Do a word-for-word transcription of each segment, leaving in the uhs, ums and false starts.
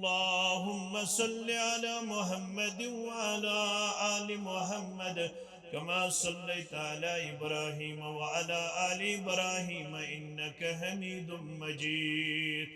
اللهم صل على محمد وعلى آل محمد كما صليت على إبراهيم وعلى آل إبراهيم إنك حميد مجيد.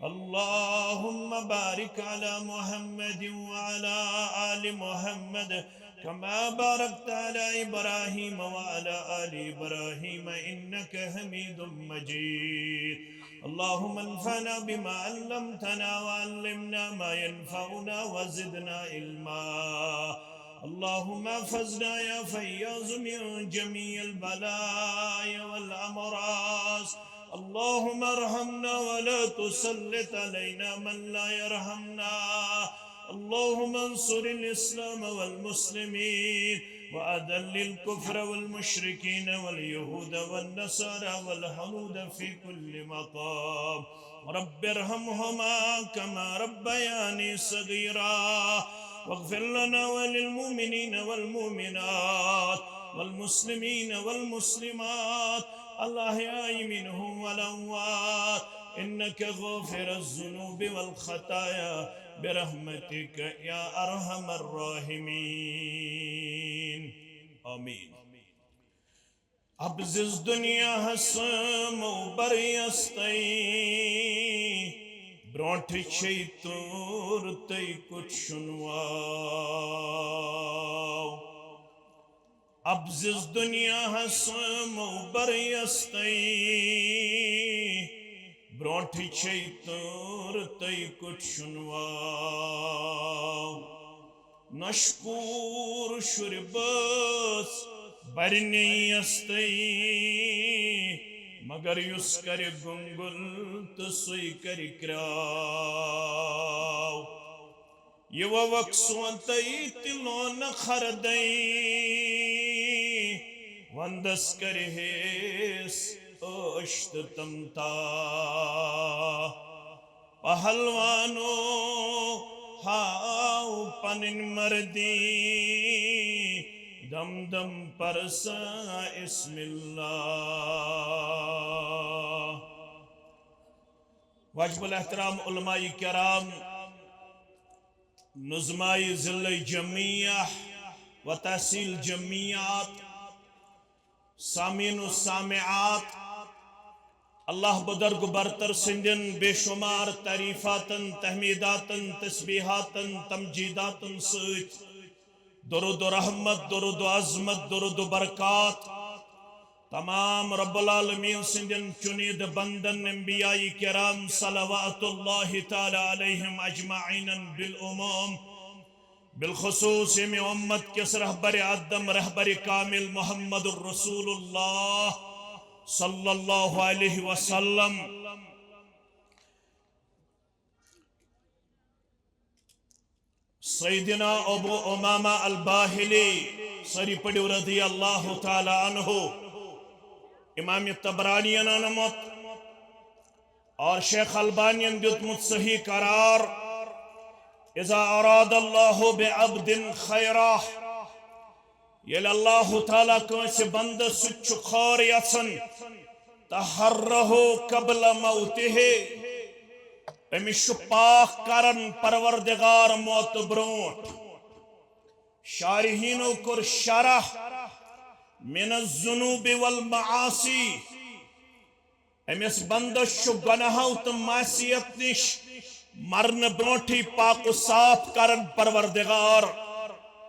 اللهم بارك على محمد وعلى آل محمد كما باركت على إبراهيم وعلى آل إبراهيم إنك حميد مجيد. اللهم انفعنا بما علمتنا وعلمنا ما ينفعنا وزدنا علما. اللهم احفظنا يا فياض من جميع البلايا والأمراض. اللهم ارحمنا ولا تسلط علينا من لا يرحمنا. اللهم انصر الإسلام والمسلمين وأذل الكفر والمشركين واليهود والنصارى والهنود في كل مقام. رب ارحمهما كما ربياني صغيرا. واغفر لنا وللمؤمنين والمؤمنات والمسلمين والمسلمات الأحياء منهم والأموات إنك غافر الذنوب والخطايا برحمتك يا أرحم الراحمين. آمين. ابزِز دُنیاہس موبریس تئی، برونٹھ چھے تور تئی کُٹھ شُنواو۔ ابزِز دُنیاہس موبریس تئی، برونٹھ چھے تور تئی کُٹھ شُنواو۔ نشکور شُرۍ بٲژ برنیس تئی، مگر یُس کرِ گُنگُل تہٕ سُے کرِ کرٛاو۔ یہِ ووکھ سونتَے تہِ لونہٕ خردَے، وندس کرِ ہیس عٲش تہٕ تمتا۔ پہلوانو، ہاو پنٕنۍ مردی، دم دم پرسا اسم اللہ۔ واجب الاحترام علماء کرام، نظماء ضلع جمیہ و تحصیل جمیات، سامعین و سامعات، اللہ بزرگ برتر سٕنٛدٮ۪ن بے شمار تعریفاتن، تحمیداتن، تسبیحاتن، تمجیداتن سۭتۍ درود و رحمت، درود و عظمت، درود و برکات تمام رب العالمین سٕنٛدٮ۪ن چُنیدٕ بندن انبیاء کرام صلوات اللہ تعالی علیہم اجمعین بالعموم، بالخصوص ییٚمہِ اُمت کِس رہبر اعظم، رہبر کامل محمد رسول اللہ صلی اللہ علیہ وسلم۔ سیدنا ابو امامہ الباہلی، سٲری پٔرِو، رضی اللہ تعالی عنہ، امام طبرانین اوٚنمُت اور شیخ البانین دیُتمُت صحیح قرار، اذا اراد اللہ بعبد خیرہ، ییٚلہِ اللہ تعالیٰ کٲنٛسہِ بندس سۭتۍ چھُ خٲر یژھان، تحرہ قبل موتہ، أمِس چھُ پاک کران پروردگار موتہٕ برونٛٹھ۔ شارحینو کوٚر شرح، من الذنوب والمعاصی، أمِس بندس چھُ گۄناہو تہٕ معصیت نِش مرنہٕ برونٛٹھٕے پاک و صاف کران پروردگار۔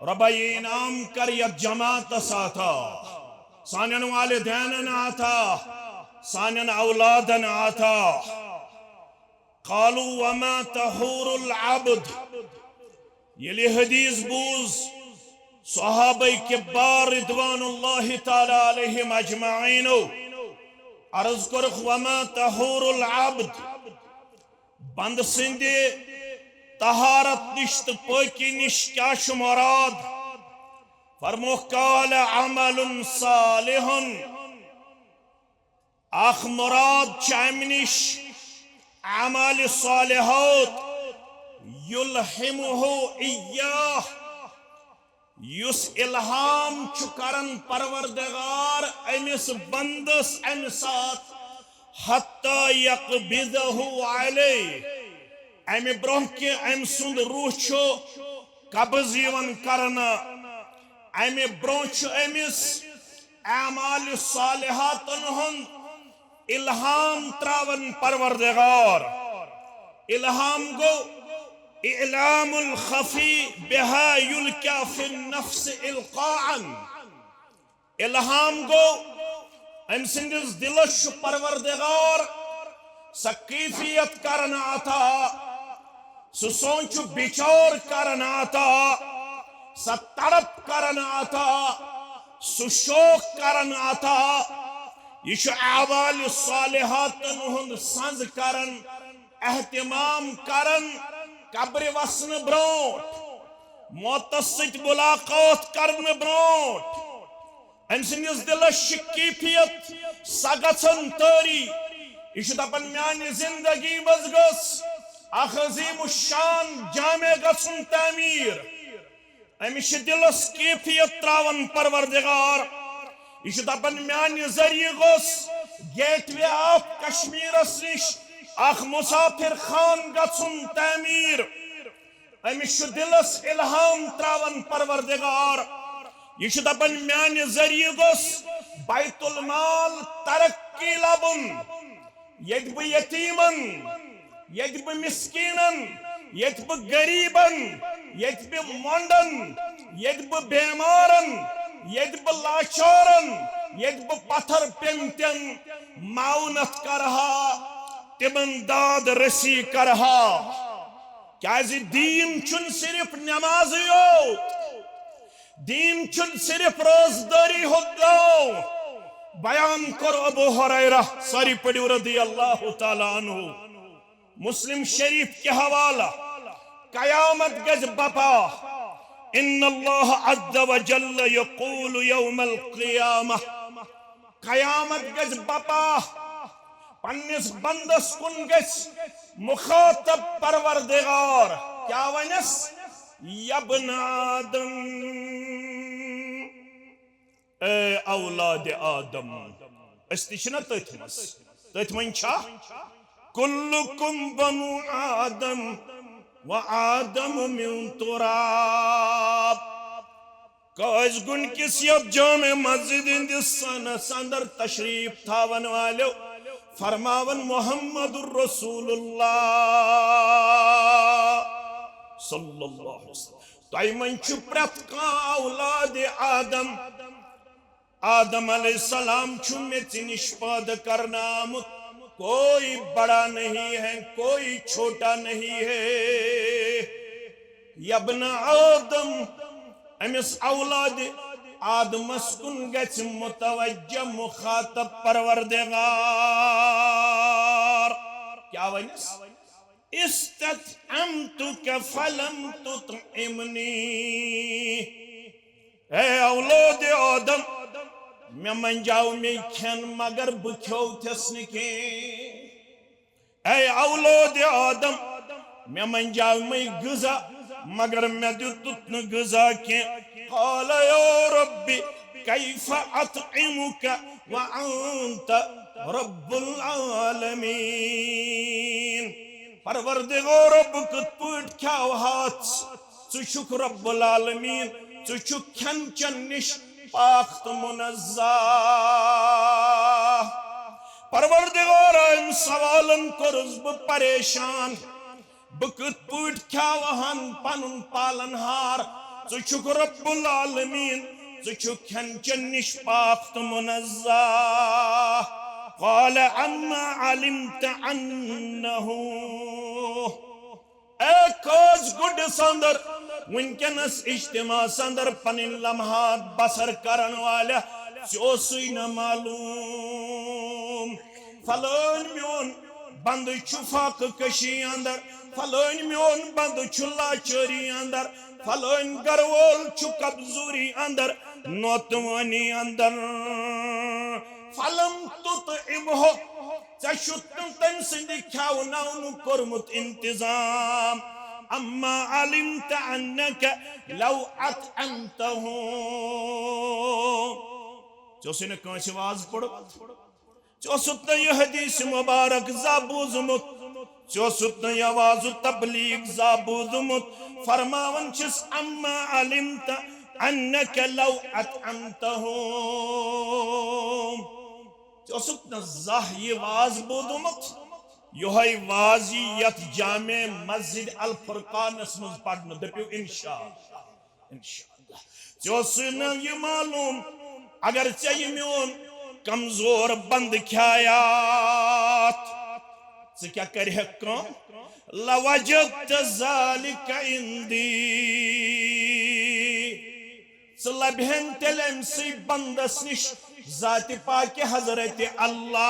رۄبا، یہِ انعام کر یتھ جماعتس عطا، سانٮ۪ن والدینن عطا، سانٮ۪ن اولادن عطا۔ قالوا وما طهور العبد۔ ییٚلہِ حدیث بوٗز صحابہ کبار رضوان اللہ تعالی علیہم اجمعینو، عرض کوٚرُکھ، وما طهور العبد، بندٕ سٕنٛدِ طہارت نِش تہٕ پٲکی نِش کیٛاہ چھُ مراد؟ فرمووُکھ، قال عمل صالح، اکھ مراد چھِ امہِ نِش اعمال صالحات، یلہمہ ایاہ، یُس الہام چھُ کران پروردگار أمِس بندس امہِ ساتہٕ، حتی یقبضہ علیہ، امہِ برونٛہہ کہِ أمۍ سُنٛد روح چھُ قبض یِوان کرنہٕ، امہِ برونٛہہ چھُ أمِس اعمال صالحاتن ہُنٛد الہام تراوان پروردگار۔ الہام گوٚو اعلام الخفی بها یلقی فی النفس القاءً۔ الہام گوٚو أمۍ سٕنٛدِس دِلس چھُ پروردگار سۄ کیفیت کرن عطا، سُہ سونٛچ بِچار کرن عطا، سۄ تڑپ کرن عطا، سُہ شوق کرن عطا۔ یہِ چھُ اعمال صالحاتن ہُنٛد سنٛز کرن، اہتمام کرن، قبرِ وسنہٕ برونٛٹھ، موتس سۭتۍ ملاقات کرنہٕ برونٛٹھ۔ أمۍ سٕنٛدِس دِلس چھِ کیفیت سۄ گژھن طٲری۔ یہِ چھُ دپان، میانہِ زندگی منٛز گٔژھ اکھ عظیم الشان جامع گژھُن تعمیٖر۔ أمِس چھِ دِلس کیفیت تراوان پروردگار۔ یہِ چھُ دپان، میانہِ ذٔریعہٕ گوٚژھ گیٹ وے آف کشمیرس نِش اکھ مسافر خان گژھُن تعمیٖر۔ أمِس چھُ دِلس الہام تراوان پروردگار۔ یہِ چھُ دپان، میانہِ ذٔریعہٕ گوٚژھ بیت المال ترقی لبُن، ییٚتہِ بہٕ یتیٖمن، ییٚتہِ بہٕ مسکیٖنن، ییٚتہِ بہٕ غریٖبن، ییٚتہِ بہٕ مۄنڈن، ییٚتہِ بہٕ بیمارن، ییٚتہِ بہٕ لاچارن، ییٚتہِ بہٕ پتھر پیٚمتٮ۪ن معاونت کرہا، تِمن داد رسی کرہا۔ کیازِ دیٖن چھُنہٕ صرف نمازٕے یوت، دیٖن چھُنہٕ صرف روزدٲری ہُنٛد ناو۔ بیان کوٚر ابو ہریرہ، سٲری پٔرِو رضی اللہ تعالیٰ عنہ، مسلم شریف کہِ حوالہ، قیامت گژھِ بپا، ان اللہ عز وجل یقول یوم القیامہ، قیامت گژھِ بپا، پننِس بندس کُن گژھِ مخاطب پروردگار۔ کیٛاہ ونٮ۪س؟ یبن آدم، اے اولاد آدم۔ أسۍ تہِ چھِنہ تٔتھۍ منٛز؟ تٔتھۍ منٛز چھا؟ کلکم بنو آدم و آدم من تراب۔ قاض گنڈ کِس یتھ جامع مسجد ہٕنٛدِس سنس اندر تشریف تھاون والٮ۪و فرماون محمد رسول اللہ صلی اللہ علیہ وسلم، تۄہہِ منٛز چھُ پرٛٮ۪تھ کانٛہہ اولاد آدم۔ آدم علیہ السلام چھُ میٚژِ نِش پٲدٕ کرنہٕ آمُت، کوئی بڑا نہیں ہے، کوئی چھوٹا نہیں ہے۔ یبن آدم، أمِس اولاد آدمس کُن گژھِ متوجہ مخاطب پروردگار۔ کیٛاہ ونٮ۪س؟ استطعمتک فلم تطعمنی۔ اے اولاد آدم، مےٚ منجاو مے کھٮ۪ن مگر بہٕ کھیوتھس نہٕ کینٛہہ۔ اے اولاد آدم، مےٚ منجاو مے غذا مگر مےٚ دیُتُتھ نہٕ غذا کینٛہہ۔ قال یا رب کیف اطعمک وانت رب العالمین۔ پروردگارا، بہٕ کِتھ پٲٹھۍ کھیاوہاتھ؟ ژٕ چھُکھ رب العالمین، ژٕ چھُکھ کھٮ۪ن چٮ۪ن نِش پاک تہٕ منزہ۔ پروردگارا، أمۍ سوالن کوٚرُس بہٕ پریشان۔ بہٕ کِتھ پٲٹھۍ کھیاوہن پنُن پالن ہار؟ ژٕ چھُکھ رب العالمین، ژٕ چھُکھ کھٮ۪ن چٮ۪ن نِش پاک تہٕ منزہ۔ قال اما علمت انہ۔ اے قاض گُنڈس اندر، وٕنکیٚنس اجتماعس اندر پنٕنۍ لمحات بسر کرن والہ، ژےٚ اوسُے نہ معلوم؟ فلٲنۍ میون بندٕ چھُ فاقہٕ کشی اندر، فلٲنۍ میون بندٕ چھُ لاچٲری اندر، فلٲنۍ گرٕ وول چھُ کمزوری اندر، نوتوٲنی اندر۔ فلم تطعمہ، ژےٚ چھُتھ نہٕ تٔمۍ سٕنٛدِ کھیاوناونُک کوٚرمُت انتظام۔ اما علمت انک لو اطعمتہ۔ ژےٚ اوسُے نہٕ کٲنٛسہِ واز پوٚرمُت؟ ژےٚ اوسُتھ نہٕ یہِ حدیث مبارک زانٛہہ بوٗزمُت؟ ژےٚ اوسُتھ نہٕ یہِ وعظ و تبلیغ زانٛہہ بوٗزمُت؟ فرماوان چھِس، اما علمت انک لو اطعمتہم، ژےٚ اوسُتھ نہٕ زانٛہہ یہِ وعظ بوٗزمُت؟ یِہوٚے وعظ یی یَتھ جامع مسجد الفرقانس منٛز پرنہٕ، دٔپِو انشاءاللہ۔ انشاءاللہ۔ ژےٚ اوسُے نہ یہِ معلوم، اگر ژےٚ یہِ میون کمزور بندٕ کھیایات، ژٕ کیٛاہ کرِہکھ کٲم؟ لوجدت ذلک عندی، ژٕ لبِہن تیٚلہِ أمۍ سٕے بندس نِش، ذاتِ پاکِ حضرت اللہ۔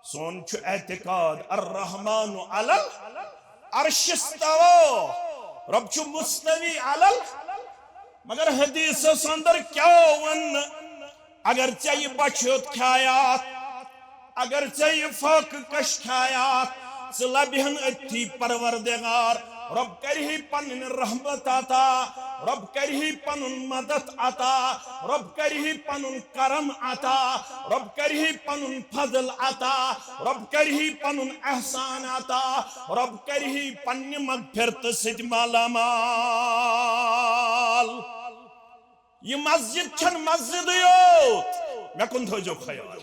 سون چھُ اعتقاد، الرحمن علی العرش استوی، رب چھُ مستوی علی ال-، مگر حدیثس اندر کیٛاہ ووٚن؟ اگر ژےٚ یہِ بۄچھِ ہیوٚت کھیایات، اگر ژےٚ یہِ فاقہٕ کش کھیایات، ژٕ لبِہن أتھی پروردگار۔ رب کرِہی پنٕنۍ رحمت عطا، رب کرِہی پنُن مدد عطا، رب کرِہی پنُن کرم عطا، رب کرِہی پنُن فضل عطا، رب کرِہی پنُن احسان عطا، رب کرِہی پننہِ مغفرتہٕ سۭتۍ مالا مال۔ یہِ مسجد چھَنہٕ مسجدٕے یوت، مےٚ کُن تھٲوزیو خیال۔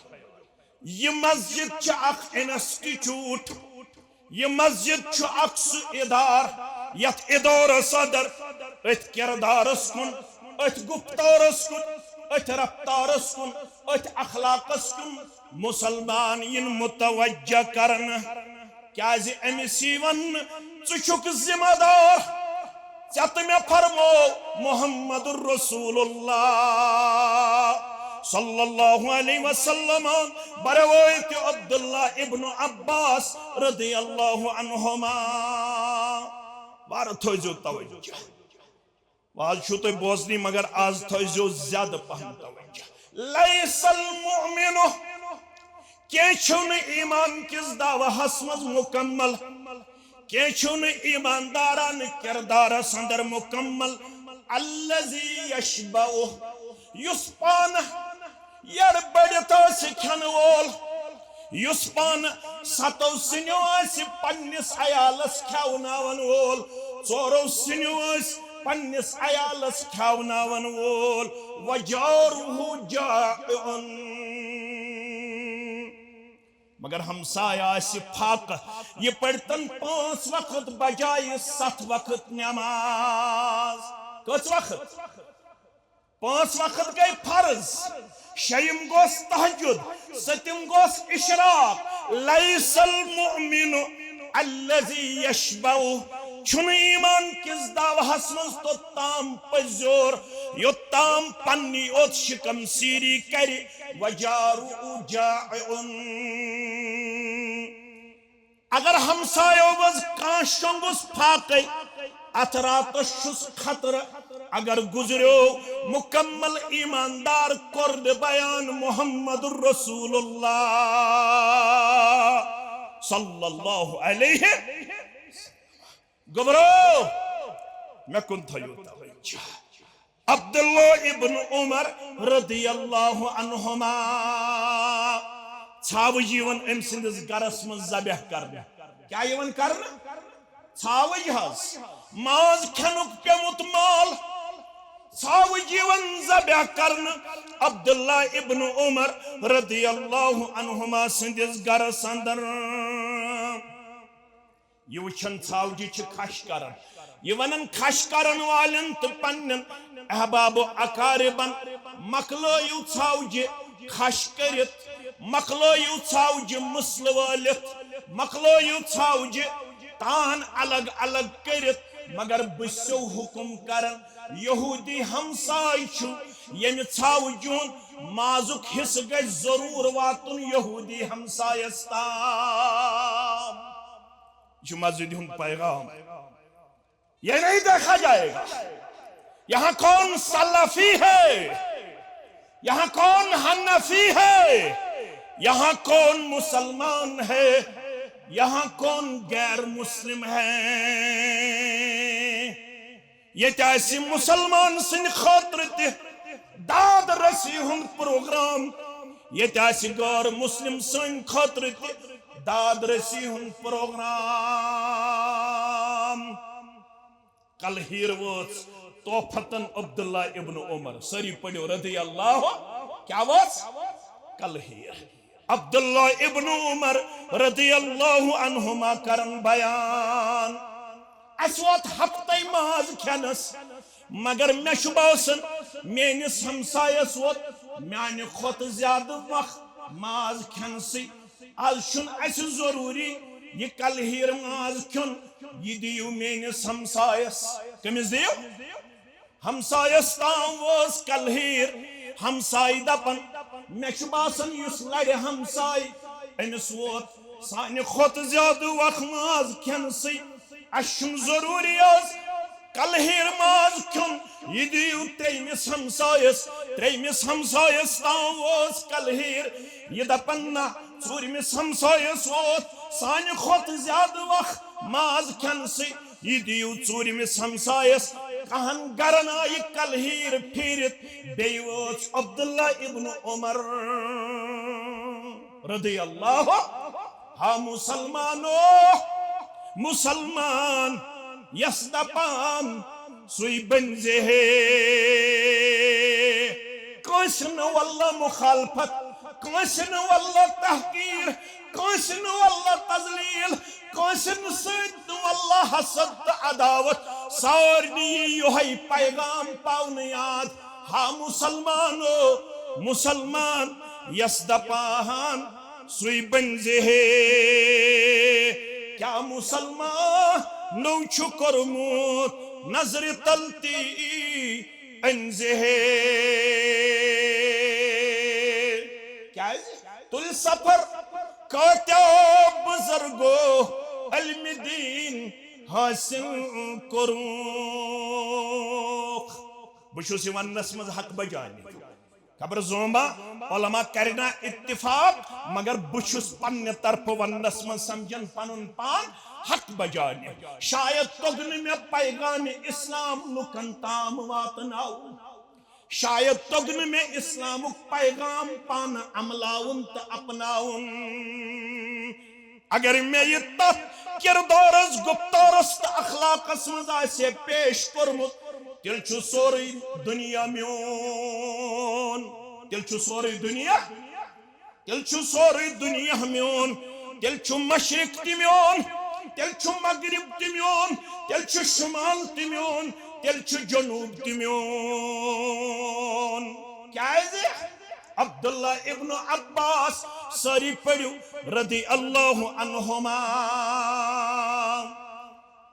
یہِ مسجد چھِ اکھ انسٹیٹیوٹ، یہِ مسجد چھُ اکھ سُہ ادارٕ، یتھ ادارس اندر أتھۍ کردارس کُن، أتھۍ گفتارس کُن، أتھۍ رفتارس کُن، أتھۍ اخلاقس کُن مسلمان یِن متوجہ کرنہٕ۔ کیازِ أمِس یی وننہٕ، ژٕ چھُکھ ذمہ دار، ژےٚ تہٕ مےٚ فرمو محمد رسول اللہ صلی اللہ علیہ وسلم، بروایت عبداللہ ابن عباس رضی اللہ عنہما۔ وارٕ تھٲوزیو توجہ۔ وعظ چھُو تُہۍ بوزنٕے، مگر آز تھٲوزیو زیادٕ پہن توجہ۔ لیس المؤمن، کینٛہہ چھُو نہٕ ایمان کِس دعوہس منٛز مکمل، کینٛہہ چھُو نہٕ ایماندارانہٕ کردارس اندر مکمل۔ الذی یشبع، یُس پانہٕ یڑ بٔڑِتھ آسہِ کھٮ۪نہٕ وول، یُس پانہٕ ستو سِنیو آسہِ پننِس عیالس کھیاوناون وول، ژورو سِنیو آسہِ پننِس عیالس کھیاوناون وول، وجارہ جائع، مگر ہمسایہ آسہِ فاقہ، یہِ پرتن پانٛژھ وقت بجایہِ ستھ وقت نماز۔ کٔژ وقت؟ پانٛژھ وقت گٔے فرض، شیٚیِم گوٚس تہجد، سٔتِم گوٚس اشراق۔ لیس المؤمن الذی یشبع، چھُنہٕ ایمان کِس دعوہس منٛز توٚتام پٔزیور، یوٚتام پننی یوت شکم سیری کرِ۔ وجارہ جائع۔ اگر ہمسایو منٛز کانٛہہ شۄنٛگُس فاقے، اتھ راتس چھُس خطرٕ، اگر گُزریو مکمل ایماندار، کوٚر نہٕ بیان محمد رسول اللہ صلی اللہ علیہ۔ گوٚبرو، مےٚ کُن تھٲیِو توجہ۔ عبداللہ ابن عمر رضی اللہ عنہما، ژھاوٕج یِوان أمۍ سٕنٛدِس گرس منٛز ذبح کرنہٕ۔ کیٛاہ یِوان کرنہٕ؟ ژھاوٕج حظ، ماز کھٮ۪نُک پیومُت مال، ژھاوٕج یِوان ذبح کرنہٕ عبداللہ ابن عمر رضی اللہ عنہما سٕنٛدِس گرس اندر۔ یہِ وٕچھن ژھاوجہِ چھِ کھش کران، یہِ ونان کھش کرن والٮ۪ن تہٕ پننٮ۪ن احباب و اقاربن، مۄکلٲیِو ژھاوجہِ کھش کٔرِتھ، مۄکلٲیِو ژھاوجہِ مسلہٕ وٲلِتھ، مۄکلٲیِو ژھاوجہِ تان الگ الگ کٔرِتھ، مگر بہٕ چھُسو حکم کران، یہودی ہمساے چھُ، ییٚمہِ ژھاوجہِ ہُنٛد مازُک حصہٕ گژھِ ضروٗر واتُن یہودی ہمسایس تام۔ یہ چھُ مسجد ہُنٛد پیغام۔ یہ نہیں دیکھا جائے گا یہاں کون سلفی ہے، یہاں کون حنفی ہے، یہاں کون مسلمان ہے، یہاں کون غیر مسلم ہے۔ ییٚتہِ آسہِ مُسلمان سٕنٛدِ خٲطرٕ تہِ داد رسی ہُنٛد پروگرام، ییٚتہِ آسہِ غٲر مسلم سٕنٛدِ خٲطرٕ تہِ داد رسی ہُنٛد پروگرام۔ کلہٕ ہیٖر وٲژ تحفتن عبداللہ ابن عمر۔ سٲری پٔرِو رضی اللہ۔ کیٛاہ وٲژ؟ کلہٕ ہیٖر۔ عبداللہ ابن عمر رضی اللہ عنہما کرن بیان، اسہِ ووت ہفتَے ماز کھٮ۪نس، مگر مےٚ چھُ باسان میٲنِس ہمسایس ووت میانہِ کھۄتہٕ زیادٕ وق ماز کھٮ۪نسٕے۔ از چھُنہٕ اسہِ ضروٗری یہِ کلہیٖر ماز کھیوٚن، یہِ دِیِو میٲنِس ہمسایس۔ کٔمِس دِیِو؟ ہمسایس تام وٲژ کلہیٖر۔ ہمسایہِ دپان، مےٚ چھُ باسان یُس لرِ ہمسایہِ، أمِس ووت سانہِ کھۄتہٕ زیادٕ وق ماز کھٮ۪نسٕے۔ اسہِ چھُنہٕ ضروٗری از کلہیٖر ماز کھیوٚن، یہِ دِیِو ترٛیٚیمِس ہمسایس۔ ترٛیٚیمِس ہمسایس تام وٲژ کلہیٖر۔ یہِ دپان، نہ، ژوٗرمِس ہمسایس ووت سانہِ کھۄتہٕ زیادٕ وق ماز کھٮ۪نسٕے، یہِ دِیِو ژوٗرمِس ہمسایس۔ کہن گرن آیہِ کلہیٖر پھیٖرِتھ، بیٚیہِ وٲژ عبداللہ ابن عمر رضی اللہ۔ ہا مسلمانو، مسلمان یس دپان سُے بنزِ ہے۔ کٲنٛسہِ نہٕ واللہ مخالفت، کٲنٛسہِ نہٕ واللہ تحقیر، کٲنٛسہِ نہٕ واللہ تذلیل، کٲنٛسہِ نہٕ سۭتۍ نہٕ واللہ حسد تہٕ عداوت۔ سارنٕے یِہوٚے پیغام پاونہٕ یاد۔ ہا مسلمانو، مسلمان یس دپان سُے بنزِ ہے۔ کیٛاہ مسلمانو چھُ کوٚرمُت نظرِ تل تی انزِ ہے؟ کیٛازِ؟ تُلۍ سفر کٲتیو بزرگو علمِ دیٖن حٲصِل کوٚرُکھ۔ بہٕ چھُس یہِ وننس منٛز حق بجانہِ۔ خبر زوما علماء کرنا اتفاق، مگر بہٕ چھُس پننہِ طرفہٕ وننس منٛز سمجھان پنُن پان حق بجانہِ۔ شاید توٚگ نہٕ مےٚ پیغامِ اسلام لُکن تام واتناوُن، شاید توٚگ نہٕ مےٚ اسلامُک پیغام پانہٕ عملاوُن تہٕ اپناوُن۔ اگر مےٚ یہِ تتھ کردارس، گفتارس تہٕ اخلاقس منٛز آسہِ ہے پیش کوٚرمُت، تیٚلہِ چھُ سورُے دُنیا میون۔ تیٚلہِ چھُ سورُے دُنیا، تیٚلہِ چھُ سورُے دُنیا میون۔ تیٚلہِ چھُ مشرق تہِ میون، تیٚلہِ چھُ مغرب تہِ میون، تیٚلہِ چھُ شمال تہِ میون، تیٚلہِ چھُ جنوب تہِ میون۔ کیٛازِ؟ عبداللہ ابن عباس، سٲری پٔرِو، رضی اللہ عنہما،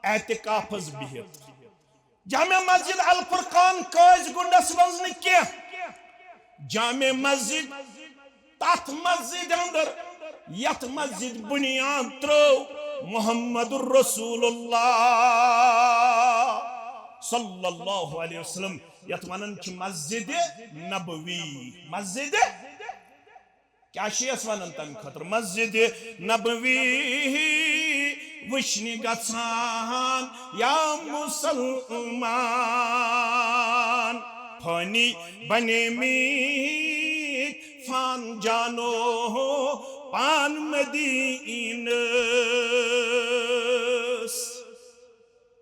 اعتکافس بِہِتھ۔ جامع مسجد الفرقان قٲضۍ گُنڈس منٛز نہٕ کینٛہہ، جامع مسجد، تتھ مسجد اندر یتھ مسجد بنیاد ترٲو محمد رسول اللہ صلی اللہ علیہ وسلم، یتھ ونان چھِ مسجد نبوی۔ مسجد کیٛاہ چھِ یَس وَنان تَمہِ خٲطرٕ؟ مسجد نبوی وٕچھنہِ گژھان یا مسلمان، فانی بنے میت فان جانو پان مدینس۔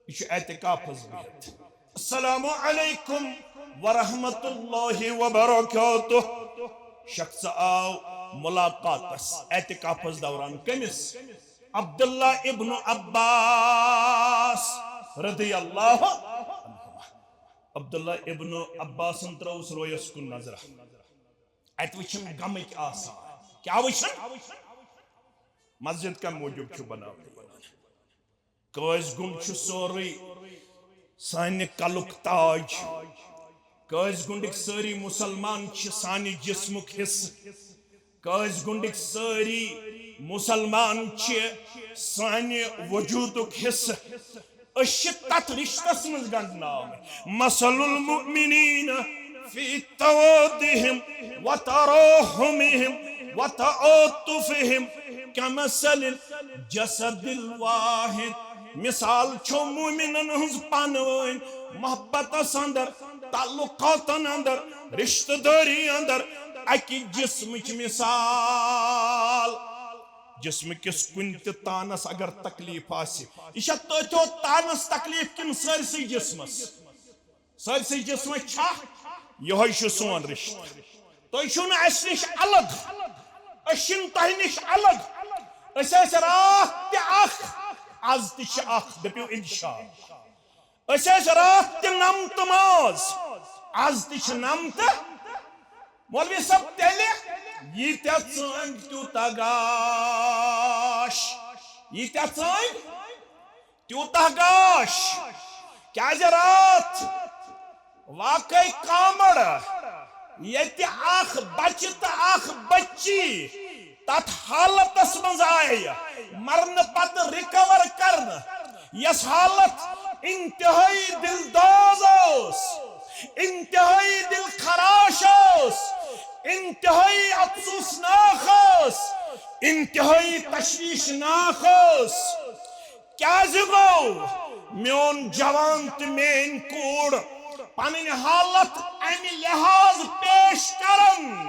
یہِ چھُ اعتکافس بِہِتھ۔ السلام علیکم ورحمۃ اللہ وبرکاتہ۔ شخص آو ملاقاتس اعتکافس دوران۔ کٔمِس؟ عبداللہ ابن عباس رضی اللہ عنہما۔ عبداللہ ابن عباسن ترٲوٕس رویس کُن نظرہ۔ اتہِ وٕچھِن غمٕکۍ آثار۔ کیٛاہ وٕچھِن؟ مسجد کمہِ موٗجوٗب چھُ بناونہٕ یِوان؟ قٲضۍ گُنڈ چھُ سورُے سانہِ کلُک تاج۔ قٲضۍ گُنڈٕکۍ سٲری مُسلمان چھِ سانہِ جسمُک حصہٕ۔ قٲضۍ گُنڈٕکۍ سٲری مُسلمان چھِ سانہِ وجوٗدُک حصہٕ۔ أسۍ چھِ تتھ رشتس منٛز گنڈنہٕ آمٕتۍ۔ مثل المؤمنین فی توادہم وتراحمہم وتعاطفہم کمثل الجسد الواحد۔ مثال چھو مومنن ہٕنٛز پانہٕ وٲنۍ محبتس اندر، تعلقاتن اندر، رشتہٕ دٲری اندر، اکہِ جسمٕچ مثال۔ جسمہٕ کِس کُنہِ تہِ تانس اگر تکلیف آسہِ، یہِ چھا تٔتھۍ یوت تانس تکلیف کِنہٕ سٲرسٕے جسمس؟ سٲرسٕے جسمس چھا؟ یِہوٚے چھُ سون رشتہٕ۔ تُہۍ چھِو نہٕ اَسہِ نِش الگ، أسۍ چھِنہٕ تۄہہِ نِش الگ۔ أسۍ ٲسۍ راتھ تہِ اکھ، از تہِ چھِ اکھ، دٔپِو انشاءاللہ۔ أسۍ ٲسۍ راتھ تہِ نمتہٕ ماز، از تہِ چھِ نمتہٕ۔ مولوی صٲب، تیٚلہِ ییٖتیٛاہ ژٲنٛگۍ تیوٗتاہ گاش، ییٖتیٛاہ ژٲنٛگۍ تیوٗتاہ گاش۔ کیٛازِ راتھ واقعے کامڑ، ییٚتہِ اکھ بچہِ تہٕ اکھ بچی تتھ حالتس منٛز آیہِ مرنہٕ پتہٕ ریکور کرنہٕ، یس حالت انتہائی دلداز ٲس، انتہائی دل خراش ٲس، انتہائی افسوسناک ٲس، انتہائی تشویشناک ٲس۔ کیازِ گوٚو؟ میون جوان تہٕ میٲنۍ کوٗر پنٕنۍ حالت امہِ لحاظ پیش کران۔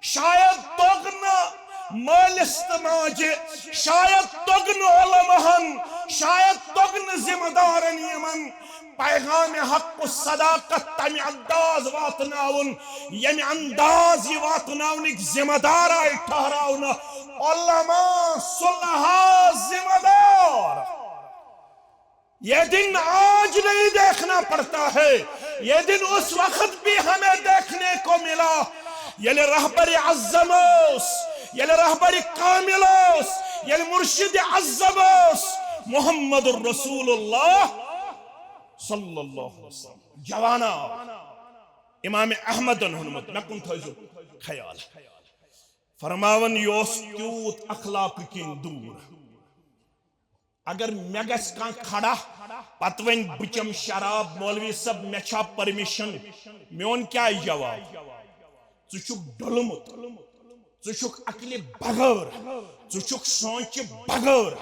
شاید توٚگ نہٕ مٲلِس تہٕ ماجہِ، شاید توٚگ نہٕ علماہن، شاید توٚگ نہٕ ذمہٕ دارن یِمن پیغام حق و صداقت تمہِ انداز واتناوُن، ییٚمہِ انداز یہِ واتناونٕکۍ ذمہٕ دار آیہِ ٹھہراونہٕ۔ علماء، صلحاء ذمہٕ دار۔ یہ دن آج نہیں دیکھنا پڑتا ہے، یہ دن اس وقت بھی ہمیں دیکھنے کو ملا، ییٚلہِ رہبر اعظم اوس، ییٚلہِ رہبر کامل اوس، ییٚلہِ مرشد اعظم اوس، محمد رسول اللہ صلی اللہ علیہ وسلم۔ جوانا، امام احمدن ہونمت، مےٚ کُن تھٲیزیو خیال۔ فرماوان، یہِ اوس تیوٗت اخلاق کِنۍ دوٗر۔ اگر مےٚ گژھِ کانٛہہ کھڑا، پتہٕ وۄنۍ بہٕ چمہٕ شراب، مولوی صٲب، مےٚ چھا permission؟ میون کیٛاہ جواب؟ ژٕ چھُکھ ڈوٚلمُت، ژٕ چھُکھ عقلہِ بغٲر، ژٕ چھُکھ سونٛچہِ بغٲر،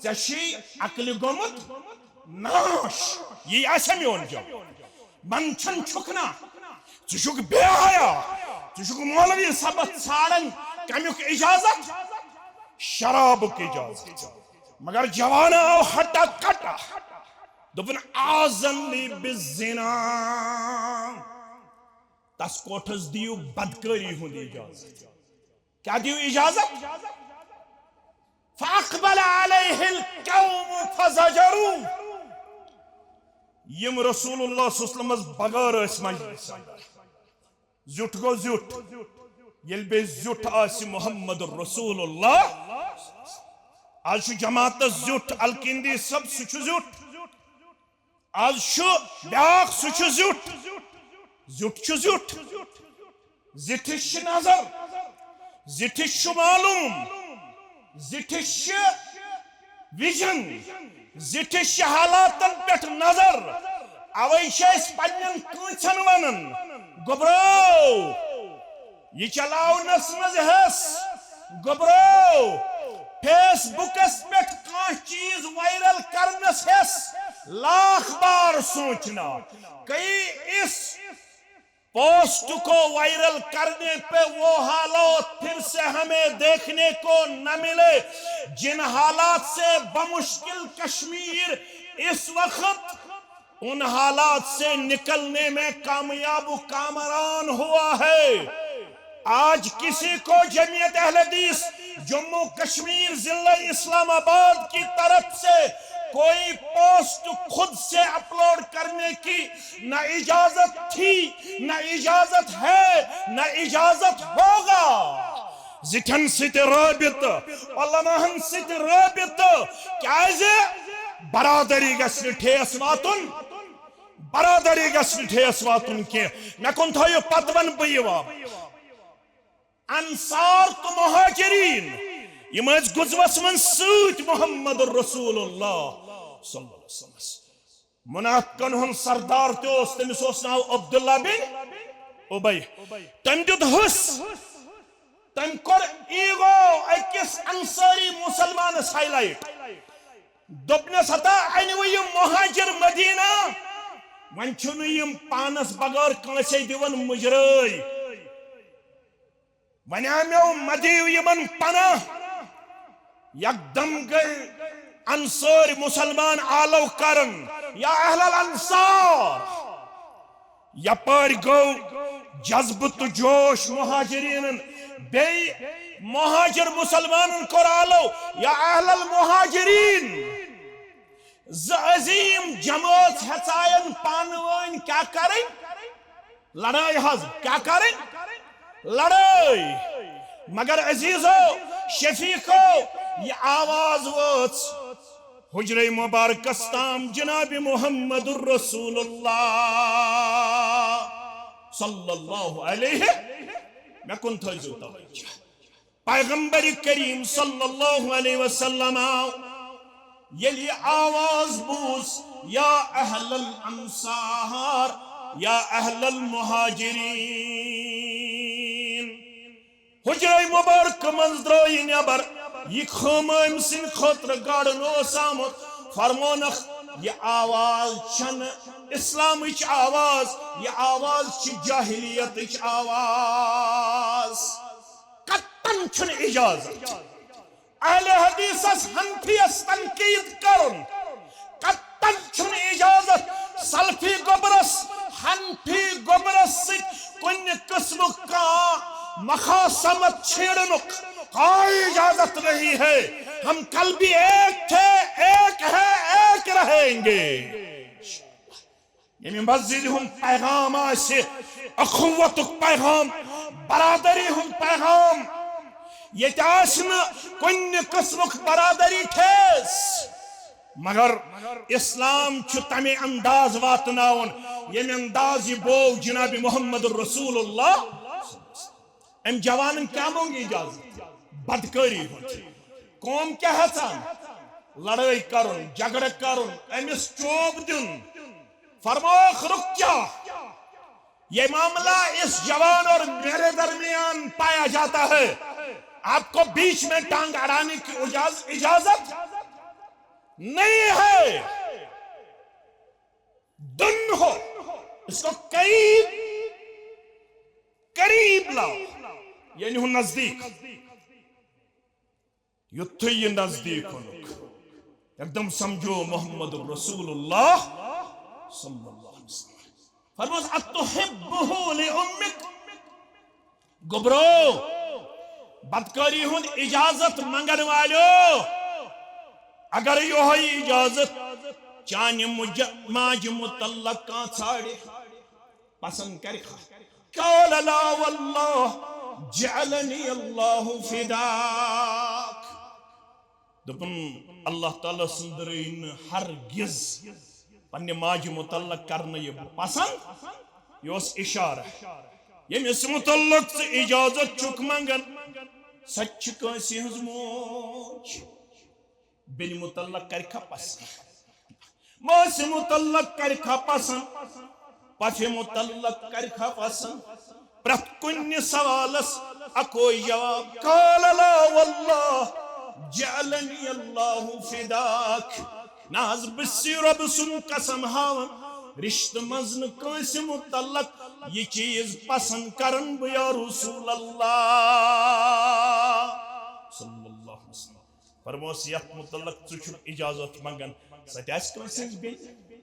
ژےٚ چھُے عقلہِ گوٚمُت ناش۔ یی آسہِ میون جواب۔ منٛدچھان چھُکھ نا، ژٕ چھُکھ بے حیا، ژٕ چھُکھ مولوی صٲبس ژھانڈان کمیُک اجازت؟ شرابُک اجازت۔ مگر جوان آو ہٹا کٹا، دوٚپُن، "آذن لی بالزنا"، تس کوٹھس دِیِو بدکٲری ہُنٛد اجازت۔ کیا دِیِو اجازت؟ فاقبل علیہ القوم فزجروا۔ یِم رسول اللہ صلی اللہ علیہ وسلمس بغٲر ٲسۍ مجلس اندر۔ زیُٹھ گوٚو زیُٹھ۔ ییٚلہِ بیٚیہِ زیُٹھ آسہِ محمد رسول اللہ، از چھُ جماعتس زیُٹھ، الکندی صٲب، سُہ چھُ زیُٹھ۔ از چھُ بیاکھ، سُہ چھُ زیُٹھ۔ زیُٹھ چھُ زیُٹھ۔ زِٹھِس چھِ نظر، زِٹھِس چھُ معلوم، زِٹھِس چھِ وِجن، زِٹھِس چھِ حالاتن پٮ۪ٹھ نظر۔ اوے چھِ أسۍ پننٮ۪ن کٲنٛژن ونان، گوٚبرو، یہِ چلاونس منٛز ہٮ۪س، گوٚبرو، فیس بُکس پٮ۪ٹھ کانٛہہ چیٖز وائرل کرنس ہٮ۪س لاکھ بار سوچنا۔ کئی اس پوسٹ کو وائرل کرنے پہ وہ حالات پھر سے ہمیں دیکھنے کو نہ ملے، جن حالات سے بمشکل کشمیر اس وقت ان حالات سے نکلنے میں کامیاب و کامران ہوا ہے۔ آج کسی کو جمعیت اہل حدیث جموں کشمیر ضلع اسلام آباد کی طرف سے کوئی پوسٹ خود سے اپلوڈ کرنے کی نہ اجازت تھی، نہ اجازت ہے، نہ اجازت ہوگا۔ زِٹھٮ۪ن سۭتۍ رٲبطہٕ، علماہن سۭتۍ رٲبطہٕ، کیازِ برادری گژھِ نہٕ ٹھیس واتُن، برادری گژھِ نہٕ ٹھیس واتُن کینٛہہ۔ مےٚ کُن تھٲیِو، پتہٕ ونہٕ بہٕ یہِ واپس۔ انصار تہٕ مہاجرین، یِم ٲسۍ غزوس منٛز سۭتۍ محمد رسول اللہ صلی اللہ علیہ وسلمس۔ منافقن ہُنٛد سردار تہِ اوس، تٔمِس اوس ناو عبداللہ بن ابی۔ تٔمۍ دیُت حُس، تٔمۍ کوٚر ایگو أکِس انصاری مسلمانس ہائی لائٹ۔ دوٚپنس، ہتا أنِوٕ یِم مہاجر مدینہ، وۄنۍ چھِنہٕ یِم پانس بغٲر کٲنٛسے دِوان مُجرٲے۔ وۄنۍ آمیو مدیو یِمن پناہ۔ یکدم گٔے انصٲرۍ مسلمان آلو کرن، یا اہل الانصار۔ یپٲرۍ گوٚو جذبہٕ تہٕ جوش مہاجرینن، بیٚیہِ مہاجر مسلمانن کوٚر آلو، یا اہل المہاجرین۔ زٕ عظیم جمٲژ ہیژاین پانہٕ وٲنۍ کیٛاہ کرٕنۍ؟ لڑٲے حظ، کیٛاہ کرٕنۍ؟ لڑٲے۔ مگر عزیزو، شفیقو، یہِ آواز وٲژ حجرے مبارکس تام جناب محمد رسول اللہ صلی اللہ علیہ۔ مےٚ کُن تھٲیزیو توجہ۔ پیغمبر کریم صلی اللہ علیہ وسلم آو، ییٚلہِ یہِ آواز بوٗز، یا اہل الانصار، یا اہل المہاجرین، حجرے مبارکہٕ منٛز درٛاو یہِ نٮ۪بر۔ یہِ خٲمہٕ أمۍ سٕنٛدِ خٲطرٕ گاڑُن اوس آمُت۔ فرمونکھ، یہِ آواز چھنہٕ اسلامٕچ آواز، یہِ آواز چھِ جاہلیتٕچ آواز۔ قطعاً چھُنہٕ اجازت اہل حدیثس حنفیس تنقید کرُن۔ قطعاً چھُنہٕ اجازت سلفی گوٚبرس، حنفی گوٚبرس سۭتۍ کُنہِ قٕسمُک کانٛہہ مخاصمت چھیڑنُک۔ کوئی اجازت نہیں ہے۔ ہم کل بھی ایک تھے، ایک ہیں، ایک رہیں گے۔ ییٚمہِ مسجدِ ہُنٛد پیغام آسہِ اخوتُک پیغام، برادری ہُنٛد پیغام۔ ییٚتہِ آسہِ نہٕ کُنہِ قٕسمُک برادری ٹھیس، مگر اسلام چھُ تمہِ انداز واتناوُن، ییٚمہِ انداز یہِ بوو جناب محمد رسول اللہ۔ أمۍ جوانن کیٛاہ مۄنگ اجازت؟ بدکٲری ہُنٛد۔ قوم کیٛاہ ہٮ۪ژان؟ لڑٲے کرُن، جھگڑٕ کرُن، أمِس چوب دیُن۔ فرمووُکھ، رُک جا، یہ معاملہ اس جوان اور میرے درمیان پایا جاتا ہے، آپ کو بیچ میں ٹانگ اڑانے کی اجاز-، اجازت نہیں ہے۔ دن ہو، اس کو قریب، قریب لاؤ، یعنی ہوں نزدیک۔ یُتھُے یہِ نزدیٖک اوٚنُکھ، یکدم سمجھو محمد رسول اللہ صلی اللہ علیہ وسلم۔ فرموس، "اتحبہ لامک؟" گوٚبرو، بدکٲری ہُنٛد اجازت منگن والیو، اگر یوہے اجازت چانہِ مُج-، ماجہِ متعلق کانٛہہ ژھانڈِ، پسند کرِ کھا؟ قال لا واللہ جعلنی اللہ فداک۔ دوٚپُن، اللہ تعالیٰ سٕنٛدرٕے نہٕ ہرگز پننہِ ماجہِ متعلق کرنہٕ یہِ پسند۔ یہِ اوس اشارہ۔ ییٚمِس متعلق ژٕ اجازت چھُکھ منگان، سۄ تہِ چھِ کٲنٛسہِ ہٕنٛز موج۔ بیٚنہِ متعلق کرِ کھا پسند؟ ماسہِ متعلق کرِ کھا پسند؟ پۄپھِ متعلق کرِ کھا پسند؟ پرٛٮ۪تھ کُنہِ سوالس اکوے جواب، قال لا واللہ جعلنی اللہ فداک۔ نہ حظ، بہٕ چھُسے رۄبہٕ سُنٛد قسم ہاوان، رشتہٕ منٛز نہٕ کٲنٛسہِ متعلق یہِ چیٖز پسند کران بہٕ یا رسول اللہ صلی اللہ علیہ وسلم۔ فرموس، یتھ متعلق ژٕ چھُکھ اجازت منگان، سۄ تہِ آسہِ کٲنٛسہِ ہٕنٛز بیٚنہِ،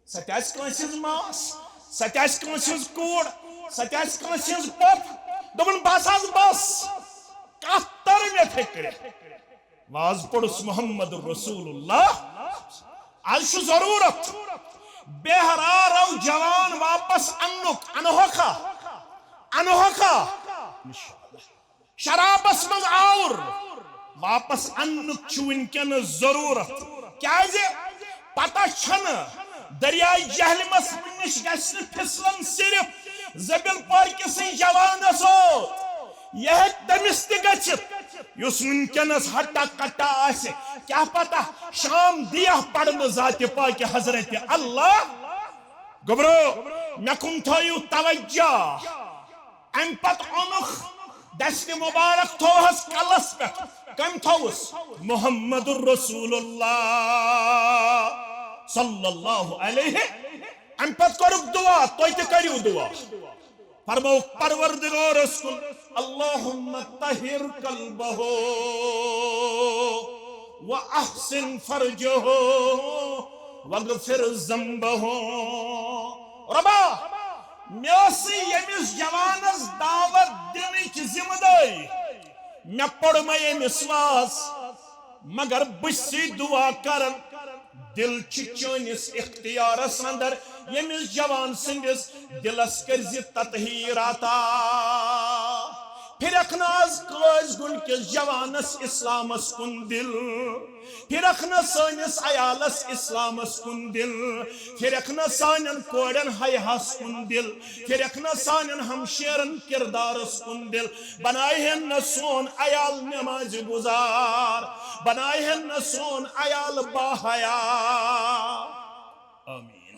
سۄ تہِ آسہِ کٲنٛسہِ ہٕنٛز ماس، سۄ تہِ آسہِ کٲنٛسہِ ہٕنٛز کوٗر، سۄ تہِ آسہِ کٲنٛسہِ ہٕنٛز پۄپھ۔ دوٚپُن، بس حظ بس، کتھ تر مےٚ فکرِ۔ واز پوٚرُس محمد رسول اللہ۔ از چھُ ضروٗرت بہرارو جوان واپس اننُک، انہوکھا، انہوکھا۔ شرابس منٛز آور واپس اننُک چھُ وٕنکیٚنس ضروٗرت۔ کیازِ؟ پتہ چھنہٕ دریاے جہلمس نِش گژھِ نہٕ پھسلن صرف زبل پارکہِ سٕے جوانس یوت۔ یہِ ہیٚکہِ تٔمِس تہِ گٔژھِتھ یُس وٕنکیٚنس ہٹا کٹا آسہِ۔ کیاہ پتہ شام دِیہ پرنہٕ ذاتِ پاکہِ حضرت اللہ۔ گوٚبرو، مےٚ کُن تھٲیِو توجہ۔ امہِ پتہٕ اوٚنُکھ دستہِ مبارک، تھووہس کلس پٮ۪ٹھ۔ کٔمۍ تھووُس؟ محمد رسول اللہ صلی اللہ علیہ۔ امہِ پتہٕ کوٚرُکھ دعا، تُہۍ تہِ کٔرِو دعا۔ فرمووُکھ پروردگارس کُن، اللہم طہر قلبہ و احسن فرجہ واغفر ذنبہ۔ رۄبا، مےٚ ٲسٕے ییٚمِس جوانس دعوت دِنٕچ ذمہٕ دٲری، مےٚ پوٚرمے أمِس واز، مگر بہٕ چھُسے دعا کران، دل چھُ چٲنِس اختیارس اندر، ییٚمِس جوان سٕنٛدِس دلس کٔرزِ تطہیر عطا۔ پھرکھ نہٕ از قٲضۍ گُنڈ کِس جوانس اسلامس کُن دل، پھرکھ نہٕ سٲنِس عیالس اسلامس کُن دل، پھرکھ نہٕ سانٮ۪ن کورٮ۪ن حیاہس کُن دل، پھرکھ نہٕ سانٮ۪ن ہمشیرن کردارس کُن دل، بناوہن نہٕ سون عیال نمازِ گزار، بناوہن نہٕ سون عیال باحیا۔ آمین۔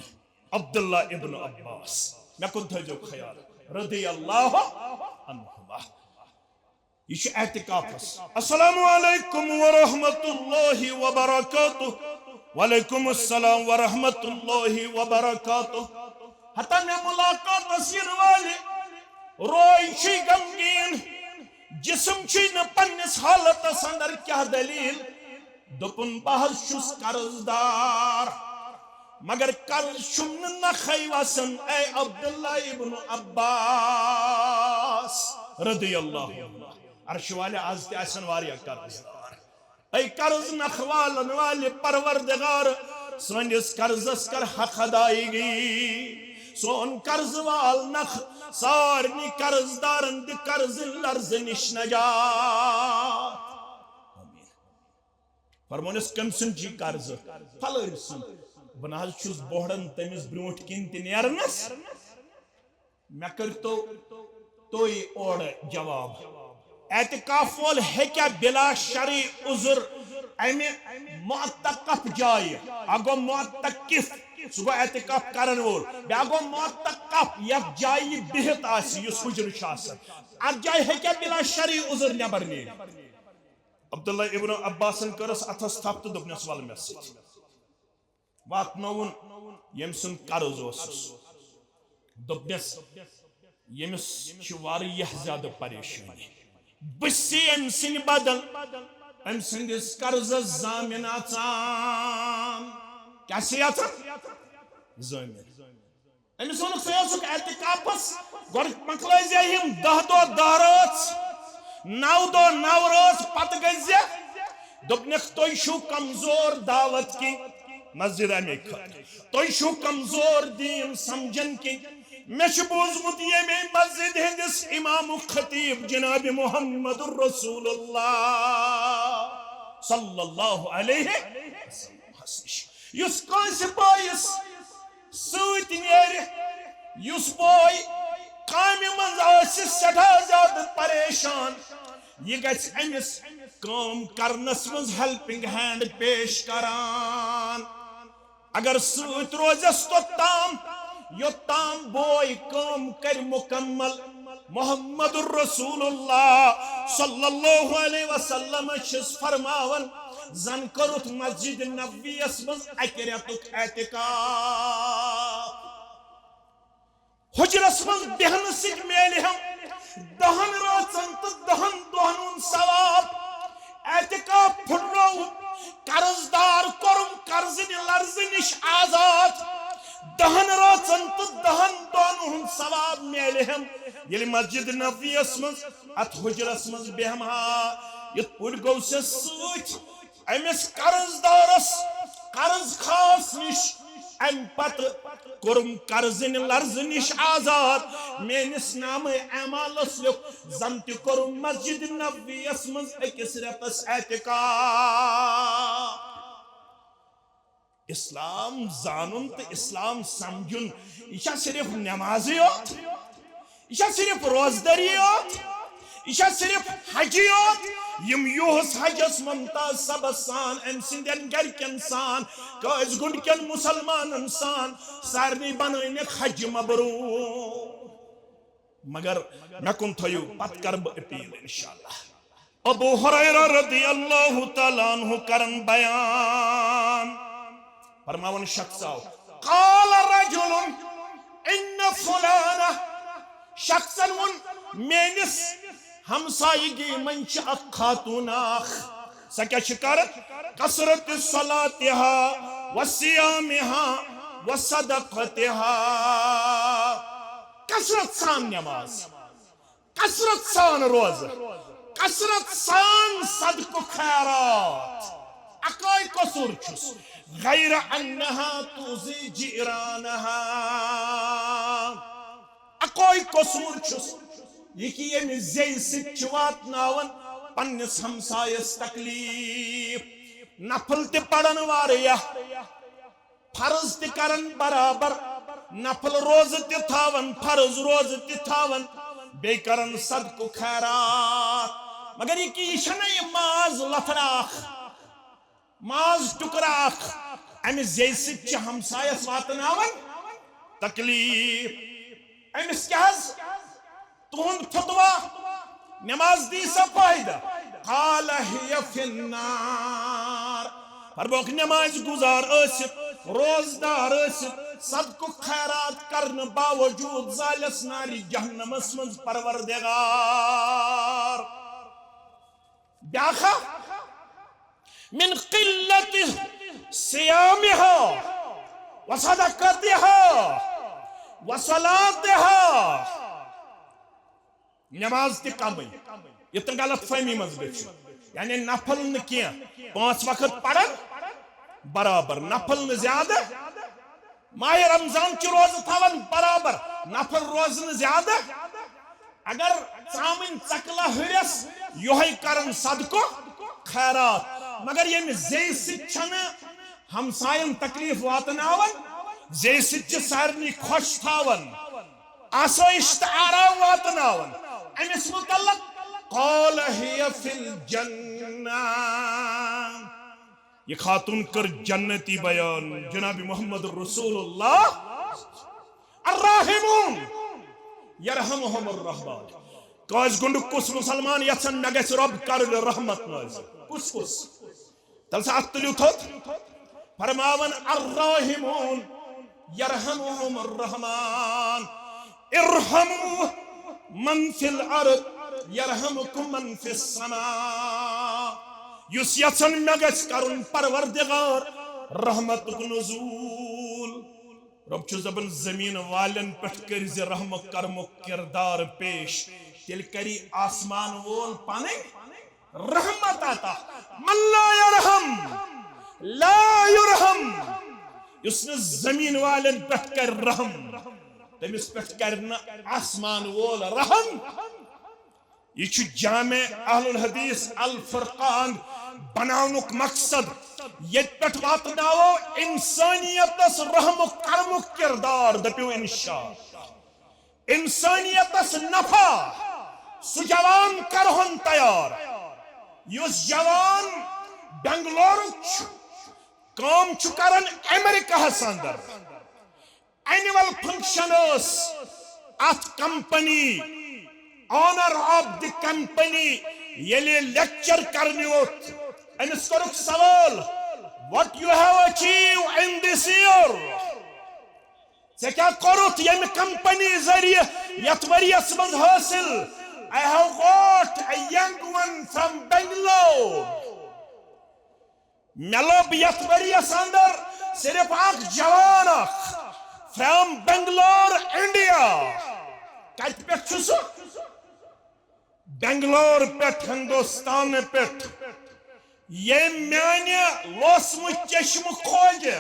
عبداللہ ابن عباس، مےٚ کُن تھٲیزیو خیال، رضی اللہ عنہما۔ یہ چھُ اعتکافس۔ السلام علیکم ورحمۃ اللہ وبرکاتہ۔ وعلیکم السلام ورحمۃ اللہ وبرکاتہ۔ ہتا مےٚ ملاقاتس یِنہٕ والہِ روے چھُے غمگیٖن، جسم چھُے نہٕ پننِس حالتس اندر، کیٛاہ دلیل؟ دوٚپُن، بہٕ حظ چھُس قرض دار، مگر قرض چھُم نہٕ نکھے وسان، اے عبداللہ ابن عباس رضی اللہ عنہ۔ عرش والے، از تہِ آسن واریاہ قرض دار۔ اے قرض نکھٕ والن والہِ پروردگار، سٲنِس قرضس کر حق ادائیگی۔ سون قرض وال نکھٕ سارنٕے قرض دارن دِ قرض لرزٕ نِش نجات۔ آمین۔ فرمونس، کٔمۍ سُنٛد چھُ قرضہٕ؟ فلٲنۍ سُنٛد۔ بہٕ نہ حظ چھُس بوہڑان تٔمِس برونٛٹھ کِنۍ تہِ نیرنس۔ مےٚ کٔرۍتو تُہۍ اورٕ جواب۔ اعتکاف وول ہیٚکیٛاہ بلا شرعی عذر امہِ معتکف جایہِ، اکھ گوٚو معتکف، سُہ گوٚو اعتکاف کرن وول، بیٛاکھ گوٚو معتکف، یتھ جایہِ یہِ بِہِتھ آسہِ، یُس حجرٕ چھُ آسان، اتھ جایہِ ہیٚکیٛاہ بلا شرعی عذر نٮ۪بر نیٖرِتھ؟ عبداللہ ابن عباسن کٔرٕس اتھس تھپھ تہٕ دوٚپنس، ول مےٚ سۭتۍ۔ واتنووُن ییٚمۍ سُنٛد قرض اوسُس۔ دوٚپنس، ییٚمِس چھِ واریاہ زیادٕ پریشٲنی۔ بہٕ چھُسے أمۍ سٕنٛدِ بدل أمۍ سٕنٛدِس قرضس ضامن اژان۔ کیٛاہ چھُ اژان؟ ضامن۔ أمِس ووٚنُکھ، ژٕ اوسُکھ اعتکافس، گۄڈٕ مۄکلٲے زِ یِم دَہ دۄہ دَہ رٲژ، نَو دۄہ نَو رٲژ، پتہٕ گٔژھۍ زِ۔ دوٚپنکھ، تُہۍ چھِو کمزور دعوت کِنۍ، مسجد اَمے خٲطرٕ۔ تُہۍ چھِو کمزور دیٖن سمجھن کِنۍ۔ مےٚ چھُ بوٗزمُت ییٚمے مسجد ہٕنٛدِس امامُک خطیب جناب محمد رسول اللہ صلی اللہ علیہ وسلمس نِش، یُس کٲنٛسہِ بٲیِس سۭتۍ نیرِ، یُس بوے کامہِ منٛز آسہِ سٮ۪ٹھاہ زیادٕ پریشان، یہِ گژھِ أمِس کٲم کرنس منٛز helping hand پیش کران۔ اگر سۭتۍ روزٮ۪س توٚتام، یوٚتام بوے کٲم کرِ مکمل۔ محمد رسول اللہ صلی اللہ علیہ وسلم چھُس فرماوان، زن کٔرُتھ مسجد نبویس منٛز اکہِ رٮ۪تُک اعتکاف۔ حجرس منٛز بیہنہٕ سۭتۍ میلہِ ہم دہن رٲژن تہٕ دہن دۄہن ہُنٛد ثواب۔ اعتکاف پھُٹرووُن، قرض دار کوٚرُن قرضہٕ نہِ لرزٕ نِش آزاد۔ دہن رٲژن تہٕ دہن دۄہن ہُنٛد ثواب میلہِ ہم، ییٚلہِ مسجد نبویس منٛز اتھ حجرس منٛز بیہمہا۔ یِتھ پٲٹھۍ گوٚو سُہ سۭتۍ أمِس قرض دارس، قرض خاص نِش، امہِ پتہٕ کوٚرُم قرض نہِ لرزٕ نِش آزاد۔ میٲنِس نامہ اعمالس لیوٚکھ، زن تہِ کوٚرُم مسجد نبویس منٛز أکِس رٮ۪تس اعتکاف۔ اسلام زانُن تہٕ اسلام سمجھُن، یہِ چھا صرف نمازٕے یوت؟ یہِ چھا صرف روزدٔری یوت؟ یہِ چھا صرف حجی یوت؟ یِم یُہُس حجس ممتاز صبس سان، أمۍ سٕنٛدٮ۪ن گرِکٮ۪ن سان، قٲضۍ گُنٛڈ کٮ۪ن مسلمانن سان، سارنٕے بنٲونکھ حج مبروٗر۔ مگر مےٚ کُن تھٲیِو، پتہٕ کرٕ بہٕ appeal انشاءاللہ۔ ابو ہریرہ رضی اللہ تعالیٰ عنہ کرن بیان، فرماون شخص آو، قال رجل ان فلانا، شخصن ووٚن، میٲنِس ہمسایگی منٛز چھِ اکھ خاتون اکھ، سۄ کیٛاہ چھِ کران؟ کثرت صلاتها و صیامها و صدقتها۔ کثرت سان نماز، کثرت سان روزٕ، کثرت سان صدقہٕ خیرات۔ اکوے قصور چھُس، غیر انها تؤذی جیرانها۔ اکوے قصور چھُس، یہِ کہِ ییٚمہِ زیٚیہِ سۭتۍ چھِ واتناوان پننِس ہمسایس تکلیف۔ نفل تہِ پران واریاہ، فرض تہِ کران برابر، نفل روزٕ تہِ تھاوان، فرض روزٕ تہِ تھاوان، بیٚیہِ کران صدقہٕ خیرات۔ مگر یہِ کہِ یہِ چھَنہٕ یہِ ماز لۄتھڑا اکھ، ماز ٹُکرٕ اکھ، امہِ زیٚیہِ سۭتۍ چھِ ہمسایس واتناوان تکلیف۔ أمِس کیٛاہ حظ؟ تُہُنٛد فتوا، نماز دی سا فٲیدٕ؟ قال هي في النار۔ فرموکھ، نماز گزار ٲسِتھ، روزدار ٲسِتھ، صدقہٕ خیرات کرنہٕ باوجود زالس نارِ جہنمس منٛز پروردگار۔ بیٛاکھا، من قلة صيامها و صدقتها و صلاتها۔ نماز تہِ کمٕے، یہِ تہِ غلط فہمی منٛز گٔژھِو۔ یعنی نفل نہٕ کینٛہہ، پانٛژھ وقت پران برابر، نفل نہٕ زیادٕ، ماہِ رمضان چہِ روزٕ تھاوان برابر، نفل روزٕ نہٕ زیادٕ۔ اگر ژامٕنۍ ژکلہ ہُرٮ۪س، یۄہے کرن صدقہٕ خیرات۔ مگر ییٚمہِ زیٚیہِ سۭتۍ چھنہٕ ہمساین تکلیف واتناوان، زیٚیہِ سۭتۍ چھِ سارنٕے خۄش تھاوان، آسٲیِش تہٕ آرام واتناوان، أمِس متعلق قال هي في الجنة۔ یہِ خاتون کٔر جنتی بیان جناب محمد رسول اللہ۔ الراحمون یرحمہم الرحمان۔ کٲنٛسہِ گوٚنٛڈُک کُس مسلمان یژھان مےٚ گژھِ رۄب کرُن رحمت نازل؟ کُس کُس؟ تیٚلہِ سا اتھ تُلِو تھوٚد۔ فرماوان الراحمون یرحمہم الرحمان۔ ارحموا من فی الارض یرحمکم من فی السماء۔ یُس یژھن مےٚ گژھِ کرُن پروردگار رحمتُک نزول۔ رۄب چھُ دپان زمین والٮ۪ن پٮ۪ٹھ کٔرۍ زِ رحم و کرمُک کردار پیش، تیٚلہِ کری آسمان وول پنٕنۍ رحمت عطا۔ من لا یرحم لا یرحم۔ یُس نہٕ زمین والٮ۪ن پٮ۪ٹھ کرِ رحم، تٔمِس پٮ۪ٹھ کرِ نہٕ آسمان وول رحم۔ یہِ چھُ جامع اہل الحدیث الفرقان بناونُک مقصد، ییٚتہِ پٮ۪ٹھ واتناوو انسانیتس رحم و کرمُک کردار۔ دٔپِو انشاءاللہ۔ انسانیتس نفع، سُہ جوان کرہون تیار، یُس جوان بنگلورُک چھُ، کٲم چھُ کران امریکہس اندر۔ اینول فنکشن ٲس اتھ company, owner of the company, ییٚلہِ لیکچر کرنہِ ووٚتھ، أمِس کوٚرُکھ سوال، what you have achieved in this year؟ ژےٚ کیٛاہ کوٚرُتھ ییٚمہِ کمپنی ذٔریعہٕ یتھ ؤریس منٛز حٲصِل؟ I have got a young one from Bangalore۔ مےٚ لوٚب یتھ ؤریس اندر صرف اکھ جوان اکھ from Bangalore، India۔ کتہِ پٮ۪ٹھ چھُ سُہ؟ بنگلور پٮ۪ٹھ، ہندوستان پٮ۪ٹھ۔ ییٚمۍ میانہِ لوسمہٕ چشمہٕ کھوجہِ۔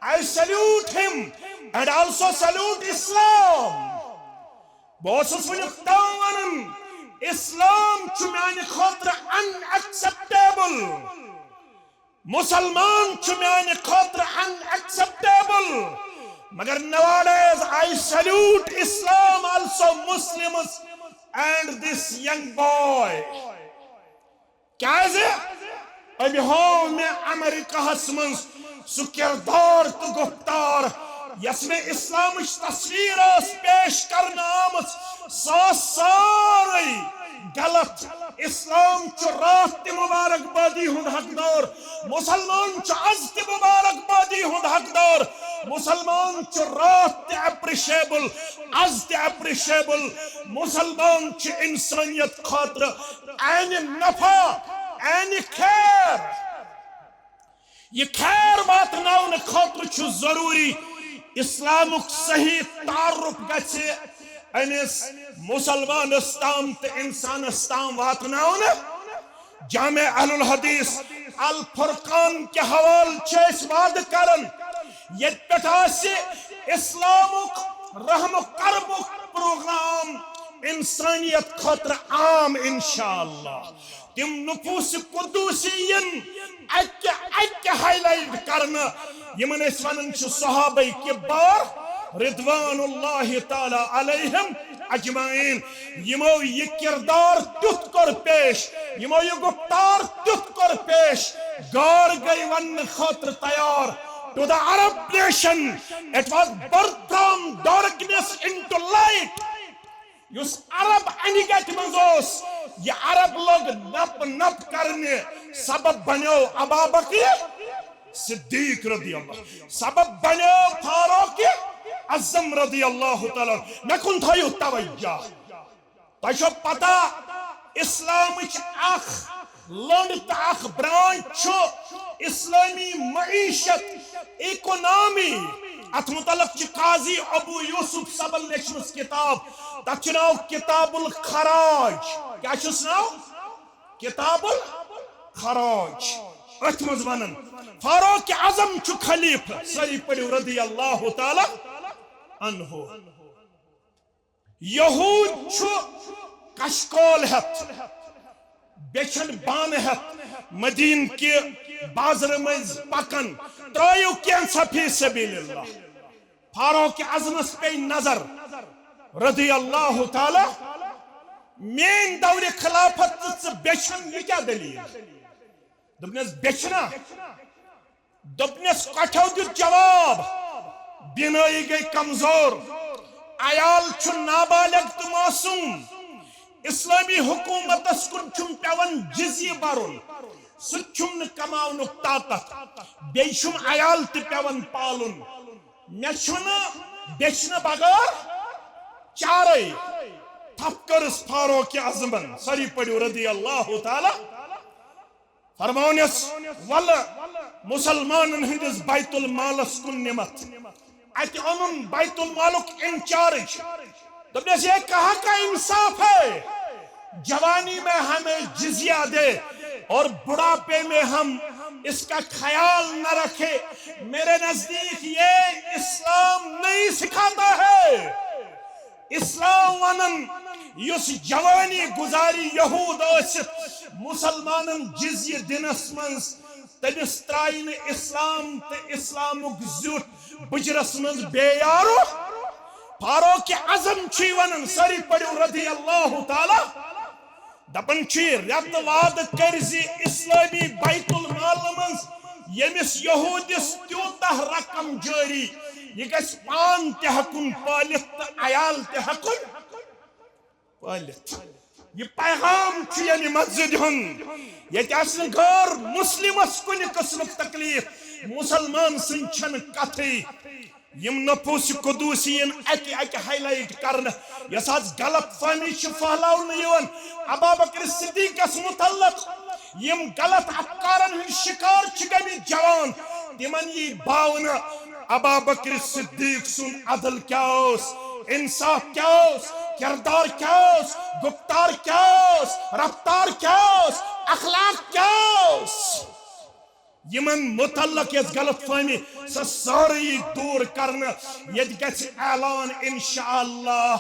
I salute him and also salute Islam۔ بہٕ اوسُس وٕنیُک تام ونان، اسلام چھُ میانہِ خٲطرٕ unacceptable۔ مسلمان چھُ میانہِ خٲطرٕ unacceptable۔ مگر nowadays I salute Islam also Muslims and this young boy۔ کیازِ؟ أمۍ ہٲو مےٚ امریکہس منٛز سُہ کردار تہٕ گفتار، یۄس مےٚ اسلامٕچ تصویر ٲس پیش کرنہٕ آمٕژ، سۄ ٲس سٲرٕے غلط۔ اسلام چھُ راتھ تہِ مبارک بادی ہُنٛد حقدار، مسلمان چھُ از تہِ مبارک بادی ہُنٛد حقدار۔ مسلمان چھُ راتھ تہِ اپریشیبل، از تہِ اپریشیبل۔ مسلمان چھُ انسانیت خٲطرٕ عین نفع، عین خیر۔ یہ خیر واتناونہٕ خٲطرٕ چھُ ضروٗری اسلامُک صحیح تعارف گژھِ أمِس مسلمانس تام تہٕ انسانس تام واتناونہٕ۔ جامع اہل الحدیث الفرقان کہِ حوالہٕ چھِ أسۍ وعدٕ کران، ییٚتہِ پٮ۪ٹھ آسہِ اسلامُک رحم و کرمُک پروگرام انسانیت خٲطرٕ عام انشاءاللہ۔ تِم نفوس قدوسی یِن اکہِ اکہِ ہائی لائٹ کرنہٕ، یِمن أسۍ ونان چھِ صحابہ کبار رضوان اللہ تعالی علیہم اجمعین۔ یِمو یہِ کردار تیُتھ کوٚر پیش، یِمو یہِ گفتار تیُتھ کوٚر پیش، غار گٔے وننہٕ خٲطرٕ تیار۔ To the Arab nation, it was birth from darkness into light. یُس عرب انہِ گٹہِ منٛز اوس، یہِ عرب لوٚگ نپ نپ کرنہِ، سبب بنیو ابابکر صدیق رضی اللہ، سبب بنیو فاروق اعظم رضی اللہ تعالیٰ عنہ۔ مےٚ کُن تھٲیِو توجہ۔ تۄہہِ چھو پتہ، اسلامٕچ اکھ لٔنڈ تہٕ اکھ برانچ چھُ اسلامی معیشت، اکانومی۔ اتھ متعلق چھِ قاضی ابو یوسف صٲبن لیچھمٕژ کتاب، تتھ چھُ ناو کتاب الخراج۔ کیٛاہ چھُس ناو؟ کتاب الخراج۔ أتھۍ منٛز ونان، فاروق اعظم چھُ خلیفہ، سٲری پٔرِو رضی اللہ تعالیٰ عنہ۔ یہود چھُ کشکول ہیتھ، بیچھن بانہٕ ہیتھ مدینہ کہِ بازرٕ مٔنٛزۍ پکان، ترٲیِو کینٛژھا فی سبیل اللہ۔ فاروق اعظمس پیٚیہِ نظر رضی اللہ تعالیٰ، میٲنۍ دورِ خلافت تہٕ ژٕ بیچھن، یہِ کیٛاہ دٔلیٖل؟ دوٚپنس، بیچھنا؟ دوٚپنس، کۄٹھیو دیُت جواب، بینٲیی گٔے کمزور، عیال چھُ نابالغ تہٕ معصوم۔ اسلٲمی حکومتس کُن چھُم پٮ۪وان جزیہ برُن، سُہ تہِ چھُم نہٕ کماونُک طاقت، بیٚیہِ چھُم عیال تہِ پٮ۪وان پالُن۔ مےٚ چھُنہٕ بیچھنہٕ بغٲر چارے۔ تھپھ کٔرٕس فاروق اعظمن، سٲری پٔرِو رضی اللہ تعالیٰ۔ فرماونس، ولہٕ مسلمانن ہٕنٛدِس بیت المالس کُن نِمتھ۔ اتہِ اونُن بیت المالُک انچارج۔ دوٚپنس، یہ کہاں کا انصاف ہے؟ جوانی میں ہمیں جزیہ دے اور بڑھاپے میں ہم اس کا خیال نہ رکھے۔ میرے نزدیک یہ اسلام نہیں سکھاتا ہے۔ اسلام ونان، یُس جوانی گزاری یہود ٲسِتھ مسلمانن جزیہ دِنس منٛز، تٔمِس ترٛایہِ نہٕ اسلام تہٕ اسلامُک زیُٹھ بُجرس منٛز بے یارو۔ فاروق اعظم چھُے ونان، سٲری پٔرِو رضی اللہ تعالیٰ۔ دپان چھُ، رٮ۪تہٕ واد کٔرۍ زِ اسلٲمی بیت المال منٛز ییٚمِس یہودِس تیوٗتاہ رقم جٲری، یہِ گژھِ پان تہِ ہٮ۪کُن پٲلِتھ تہٕ عیال تہِ ہٮ۪کُن پٲلِتھ۔ یہِ پیغام چھُ ییٚمہِ مسجدِ ہُنٛد۔ ییٚتہِ آسہِ نہٕ غٲر مسلمس کُنہِ قٕسمُک تکلیف، مسلمان سٕنٛز چھنہٕ کتھٕے۔ یِم نفوس قدوسی یِن اکہِ اکہِ ہائی لائٹ کرنہٕ، یۄس آز غلط فہمی چھِ پھہلاونہٕ یِوان ابابکر صدیقس متعلق۔ یِم غلط افکارن ہٕنٛدۍ شکار چھِ گٔمٕتۍ جوان، تِمن یی باونہٕ ابابکر صدیق سُنٛد عدل کیٛاہ اوس، انصاف کیٛاہ اوس، کردار کیٛاہ اوس، گفتار کیٛاہ اوس، رفتار کیٛاہ اوس، اخلاق کیٛاہ اوس۔ یِمن متعلق یۄس غلط فہمی، سۄ سٲرٕے دوٗر کرنہٕ۔ ییٚتہِ گژھِ اعلان انشاءاللہ،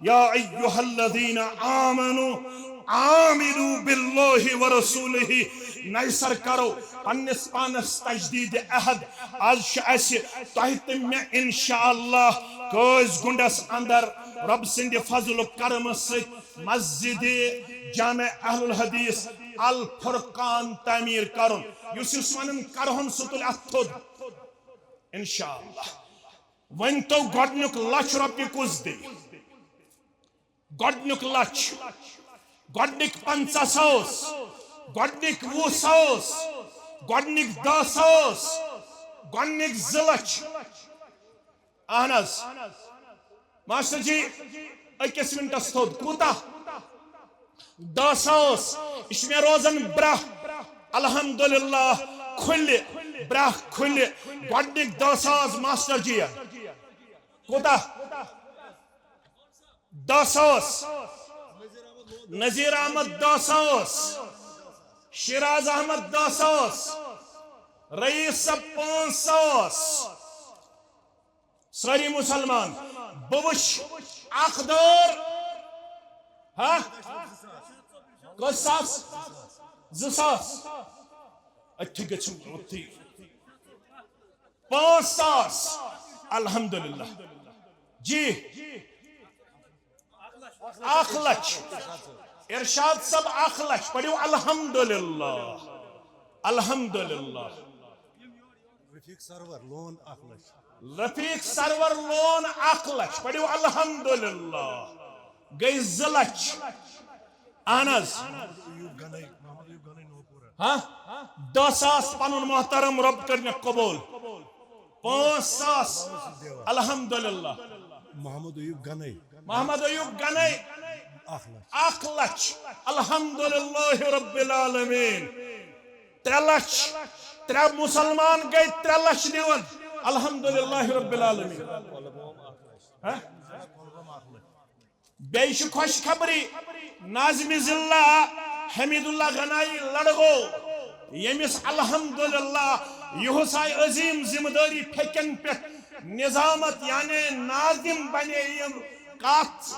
یا ایھا الذین آمنوا آمنوا باللہ ورسولہ۔ نَیہِ سر کرو پننِس پانس تجدید عہد۔ آز چھُ اسہِ تۄہہِ تہٕ مےٚ انشاءاللہ قٲضۍ گُنڈس اندر رۄب سٕنٛدِ فضل و کرمہٕ سۭتۍ مسجد جامع اہل الحدیث الفرقان تعمیر کرُن۔ یُس یُس ونان کرہون، سُہ تُلہِ اتھ تھوٚد۔ انشاءاللہ۔ وۄنۍ تو گۄڈنیُک لچھ رۄپیہِ کُس دِیہِ؟ گۄڈنیُک لچھ، گۄڈنِکۍ پنژاہ ساس، گۄڈنِکۍ وُہ ساس، گۄڈنِکۍ دَہ ساس، گۄڈنِکۍ زٕ لچھ۔ اہن حظ۔ ماسٹر جی، أکِس منٹس تھوٚد کوٗتاہ؟ دَہ ساس۔ یہِ چھُ مےٚ روزان برٛکھ۔ الحمدللہ، کھُلہِ، برٛکھ کھُلہِ۔ گۄڈٕنِکۍ دَہ ساس ماسٹر جی۔ کوٗتاہ؟ دَہ ساس۔ نذیر احمد دَہ ساس۔ شیراز احمد دَہ ساس۔ رئیس صٲب پانٛژھ ساس۔ سٲری مسلمان، بہٕ وٕچھ اکھ دٲر، ہا؟ کٔژ ساس؟ زٕ ساس۔ أتھی گٔژھِو، أتھی۔ پانٛژھ ساس۔ الحمدللہ۔ جی۔ اکھ لچھ۔ ارشاد صٲب، اکھ لچھ۔ پٔرِو الحمدللہ۔ الحمدللہ۔ رفیق سرور لون اکھ لچھ۔ رفیق سرور لون اکھ لچھ۔ پٔرِو الحمدللہ۔ گٔے زٕ لچھ۔ اہن حظ۔ محمد ایوب گنے، محمد ایوب گنے نوپورہ۔ ہاں؟ دَہ ساس پنُن محترم، رۄب کٔرِنَکھ قبول۔ پانٛژھ ساس۔ الحمدللہ۔ محمد ایوب گنے۔ محمد ایوب گنے۔ اکھ لچھ۔ اکھ لچھ۔ الحمدللہ رب العالمین۔ ترٛےٚ لچھ۔ ترٛےٚ مسلمان گٔے ترٛےٚ لچھ دِوان۔ الحمدللہ رب العالمین۔ ہاں؟ بیٚیہِ چھِ خۄش خبری، ناظم ضلع حمید اللہ غنائی لڑگو، ییٚمِس الحمدللہ یِہُس آیہِ عظیٖم ذمہٕ دٲری پھیٚکٮ۪ن پٮ۪ٹھ نظامت یعنی ناظم بنے یِم کتھ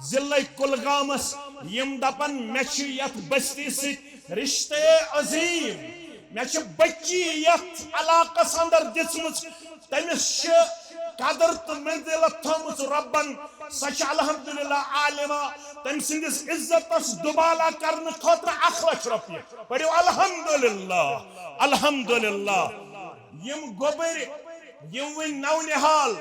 ضلع کُلگامس، یِم دپن مےٚ چھِ یتھ بستی سۭتۍ رشتے عظیٖم، مےٚ چھِ بچی یتھ علاقس اندر دِژمٕژ، تٔمِس چھِ قدر تہٕ منزلت تھٲومٕژ رۄبن۔ سۄ چھِ الحمدللہ عالمہ۔ تٔمۍ سٕنٛدِس عزتس دُبالہ کرنہٕ خٲطرٕ اکھ لچھ رۄپیہِ۔ پٔرِو الحمدللہ، الحمدللہ۔ یِم گوٚبٕرۍ، یِم وٕنۍ نو نہال،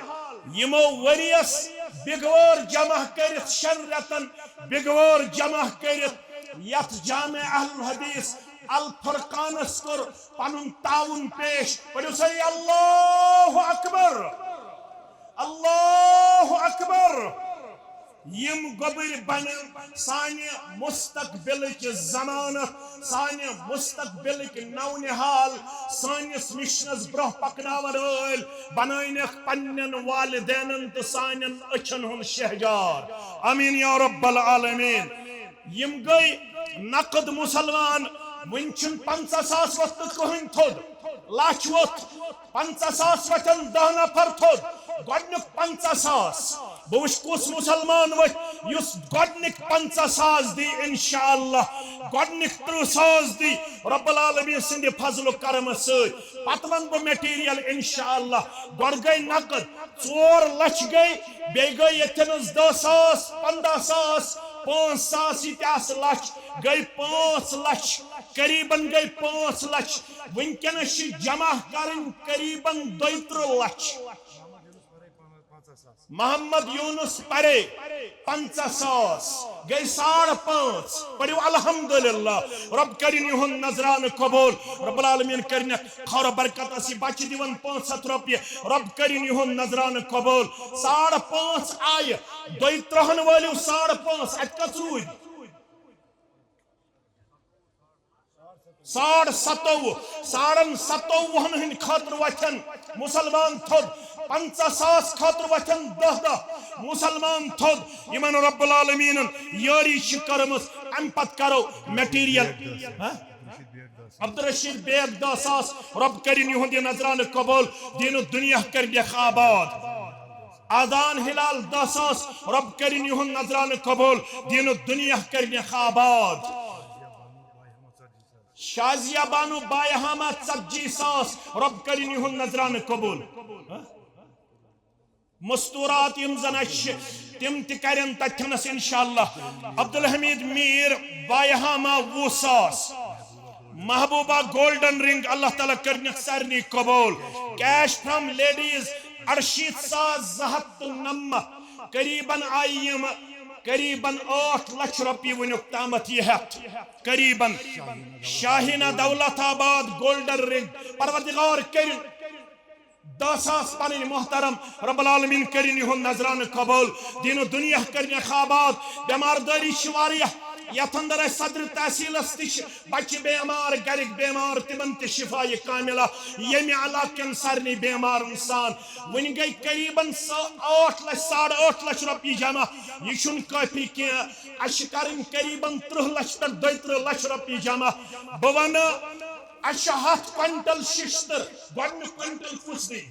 یِمو ؤریس بِگوٲر جمع کٔرِتھ، شٮ۪ن رٮ۪تن بِگوٲر جمع کٔرِتھ، یتھ جامع اہل الحدیث الفرقانس کوٚر پنُن تعاون پیش۔ پٔرِو سٲری اللہ اکبر، اللہ اکبر۔ یِم گوٚبٕرۍ بنن سانہِ مستقبلٕچ ضمانت، سانہِ مستقبلٕکۍ نو نہال، سٲنِس مشنس برونٛہہ پکناون وٲلۍ، بنٲونکھ پننٮ۪ن والدینن تہٕ سانٮ۪ن أچھن ہُنٛد شہجار۔ آمین یا رب العالمین۔ یِم گٔے نقد مسلمان۔ وٕنہِ چھُنہٕ پنٛژاہ ساس وۄتھ نہٕ کٕہٕنۍ تھوٚد۔ لچھ وۄتھ، پنٛژاہ ساس وۄتھن دَہ نفر تھوٚد۔ گۄڈٕنیُک پنٛژاہ ساس۔ بہٕ وٕچھٕ کُس مسلمان وۄتھِ یُس گۄڈٕنِکۍ پنٛژاہ ساس دی، انشاءاللہ۔ گۄڈٕنِکۍ تٕرٛہ ساس دی رب العالمین سٕنٛدِ فضل و کرمہٕ سۭتۍ۔ پتہٕ ونہٕ بہٕ مٹیریل انشاءاللہ۔ گۄڈٕ گٔے نقد۔ ژور لچھ گٔے، بیٚیہِ گٔے ییٚتھٮ۪نس دَہ ساس، پنٛداہ ساس، پانٛژھ ساس، یہِ تہِ آسہٕ لچھ، گٔے پانٛژھ لچھ، قریباً گٔے پانٛژھ لچھ۔ وٕنکیٚنس چھِ جمع کرٕنۍ قریباً دۄیہِ تٕرٛہ لچھ۔ محمد یونس پرے پنٛژاہ ساس، گٔے ساڑ پانٛژھ۔ پٔرِو الحمدللہ، رب کٔرِن یِہُنٛد نذرانہٕ قبول۔ رب العالمین کٔرِنکھ خٲر و برکت، اسی بچہِ دِوان پانٛژھ ہتھ رۄپیہِ۔ رب کٔرِن یِہُنٛد نذرانہٕ قبول۔ ساڑ پانٛژھ آیہِ، دۄیہِ ترٕٛہن وٲلِو ساڑ پانٛژھ، اتہِ کس روٗدۍ؟ ساڑ ستووُہ، ساڑن ستووُہن ہٕنٛدِ خٲطرٕ وۄتھن مسلمان تھوٚد، پنٛژاہ ساس خٲطرٕ وۄتھن دَہ دَہ مسلمان تھوٚد، یِمن رب العالمیٖنن یٲری چھِ کٔرمٕژ۔ امہِ پتہٕ کرو مٹیریل۔ ہاں؟ عبدالرشید بیگ دَہ ساس، رب کٔرِن یِہُنٛد یہِ نذرانہٕ قبول، دیٖنُک دُنیا کٔرِنَکھ آباد۔ اذان ہلال دَہ ساس، رب کٔرِن یِہُنٛد نذرانہٕ قبول، دیٖنُک دُنیا کٔرِنَکھ آباد۔ شازیہ بانو بایہامہ ژتجی ساس، رب کٔرِن یِہُنٛد نذرانہٕ قبول۔ مستورات یِم زن اَسہِ چھِ، تِم تہِ کرن تتھنس انشاءاللہ۔ عبدالحمید میر بایہامہ وُہ ساس۔ محبوبہ گولڈن رنگ، اللہ تعالیٰ کٔرنکھ سارنٕے قبول۔ Cash from ladies اَرشیٖتھ ساس زٕ ہتھ تہٕ نَمَتھ۔ قریباً آیہِ یِم قریباً ٲٹھ لچھ رۄپیہِ وٕنیُک تامتھ یہِ ہٮ۪تھ۔ قریباً شاہینہ دولت آباد گولڈن رنگ۔ پروردگار کٔرِن دہ ساس پنٕنۍ محترم، رب العالمین کٔرِن یِہُنٛد نذرانہٕ قبول، دین و دنیا کٔرِنَکھ آباد۔ بٮ۪مار دٲری چھِ واریاہ، یتھ اندر اسہِ صدر تحصیلس تہِ چھِ بچہِ بٮ۪مار، گرِکۍ بٮ۪مار، تِمن تہِ شفایہِ کاملہ، ییٚمہِ علاقہٕ کٮ۪ن سارنٕے بٮ۪مارن سان۔ وٕنہِ گٔے قریباً سا-، ٲٹھ لچھ، ساڑٕ ٲٹھ لچھ رۄپیہِ جمع۔ یہِ چھُنہٕ کٲفی کینٛہہ، اسہِ چھِ کرٕنۍ قریباً ترٕٛہ لچھ پٮ۪ٹھ دۄیہِ ترٕٛہ لچھ رۄپیہِ جمع۔ بہٕ ونہٕ، اسہِ چھُ ہتھ کوینٹل ششتٕر، گۄڈٕنیُک کوینٹل کُس دی؟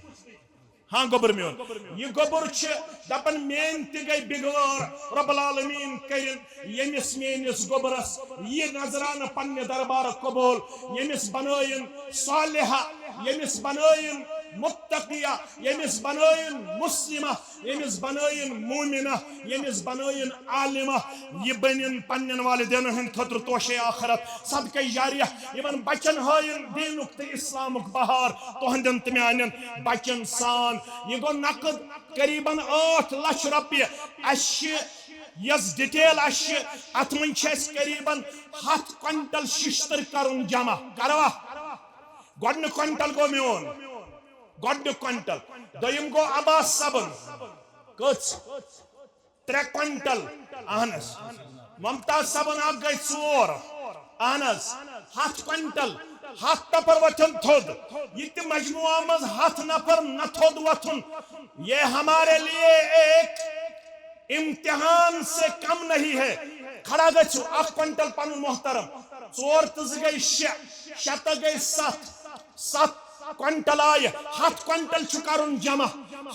ہاں گوٚبُر میون، یہِ گوٚبُر چھِ دپان میٲنۍ تہِ گٔے بگوار، رب العالمین کٔرِن ییٚمِس میٲنِس گوٚبرس یہِ نذرانہٕ پننہِ دربارٕ قبول، ییٚمِس بنٲیِن صالحہ، ییٚمِس بنٲیِن متقیہ، ییٚمِس بنٲیِن مسلمہ، ییٚمِس بنٲیِن مومنہ، ییٚمِس بنٲیِن عالمہ، یہِ بنِن پننٮ۪ن والدینن ہٕنٛدِ خٲطرٕ توشے آخرت، صدقے جاریہ، یِمن بچن ہٲیِن دینُک تہٕ اسلامُک بہار، تُہنٛدٮ۪ن تہٕ میانٮ۪ن بچن سان۔ یہِ گوٚو نقد قریباً ٲٹھ لچھ رۄپیہِ۔ اسہِ چھِ یۄس ڈیٹیل اسہِ چھِ، اتھ منٛز چھِ اسہِ قریباً ہتھ کوینٹل ششتٕر کرُن جمع۔ کروا؟ گۄڈٕنیُک کوینٹل گوٚو میون، گۄڈٕنیُک کوینٹل۔ دوٚیِم گوٚو عباس صٲبُن۔ کٔژ؟ ترٛےٚ کوینٹل۔ اہن حظ۔ ممتاز صٲبُن اکھ گٔے ژور۔ اہن حظ۔ ہتھ کوینٹل۔ ہتھ نفر وۄتھن تھوٚد۔ یہِ تہِ مجموعہ منٛز ہتھ نفر نہ تھوٚد وۄتھُن، یہ ہمارے لیے ایک امتحان سے کم نہیں ہے۔ کھڑا گژھِو، اکھ کوینٹل پنُن محترم۔ ژور تہٕ زٕ گٔے شےٚ، شےٚ تہٕ گٔے ستھ، ستھ کوینٹل آیہِ، ہتھ کوینٹل چھُ کرُن جمع۔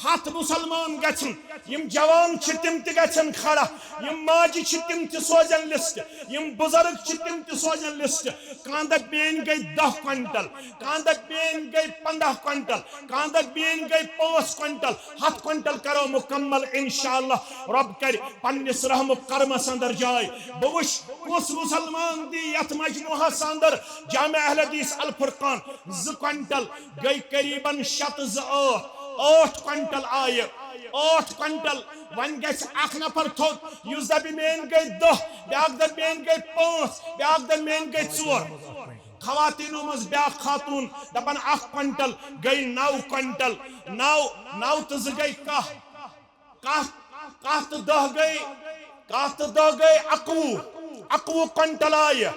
ہتھ مسلمان گژھن، یِم جوان چھِ تِم تہِ گژھن کھڑا، یِم ماجہِ چھِ تِم تہِ سوزن لسٹ، یِم بزرگ چھِ تِم تہِ سوزن لسٹ۔ کانٛہہ دپہِ میٲنۍ گٔے دہ کوینٹل، کانٛہہ دپہِ میٲنۍ گٔے پنٛداہ کوینٹل، کانٛہہ دپہِ میٲنۍ گٔے پانٛژھ کوینٹل، ہتھ کوینٹل کرو مکمل انشاءاللہ۔ رب کرِ پننِس رحمُک کرمس اندر جاے۔ بہٕ وٕچھ کُس مسلمان دی یتھ مجموعس اندر جامع اہل حدیث الفرقان زٕ کوینٹل، گٔے قریباً شےٚ تہٕ زٕ ٲٹھ، ٲٹھ کوینٹل آیہِ، ٲٹھ کوینٹل۔ وۄنۍ گژھِ اکھ نفر تھوٚد، یُس دپہِ میٲنۍ گٔے دہ، بیاکھ دپہِ میٲنۍ گٔے پانٛژھ، بیاکھ دپہِ میٲنۍ گٔے ژور۔ خواتینو منٛز بیاکھ خاتون دپان اکھ کوینٹل گٔے نو کوینٹل، نو، نو تہٕ زٕ گٔے کاہ، کاہ، کاہ تہٕ دہ گٔے، کاہ تہٕ دہ گٔے اکوُہ، اکوُہ کوینٹل آیہِ،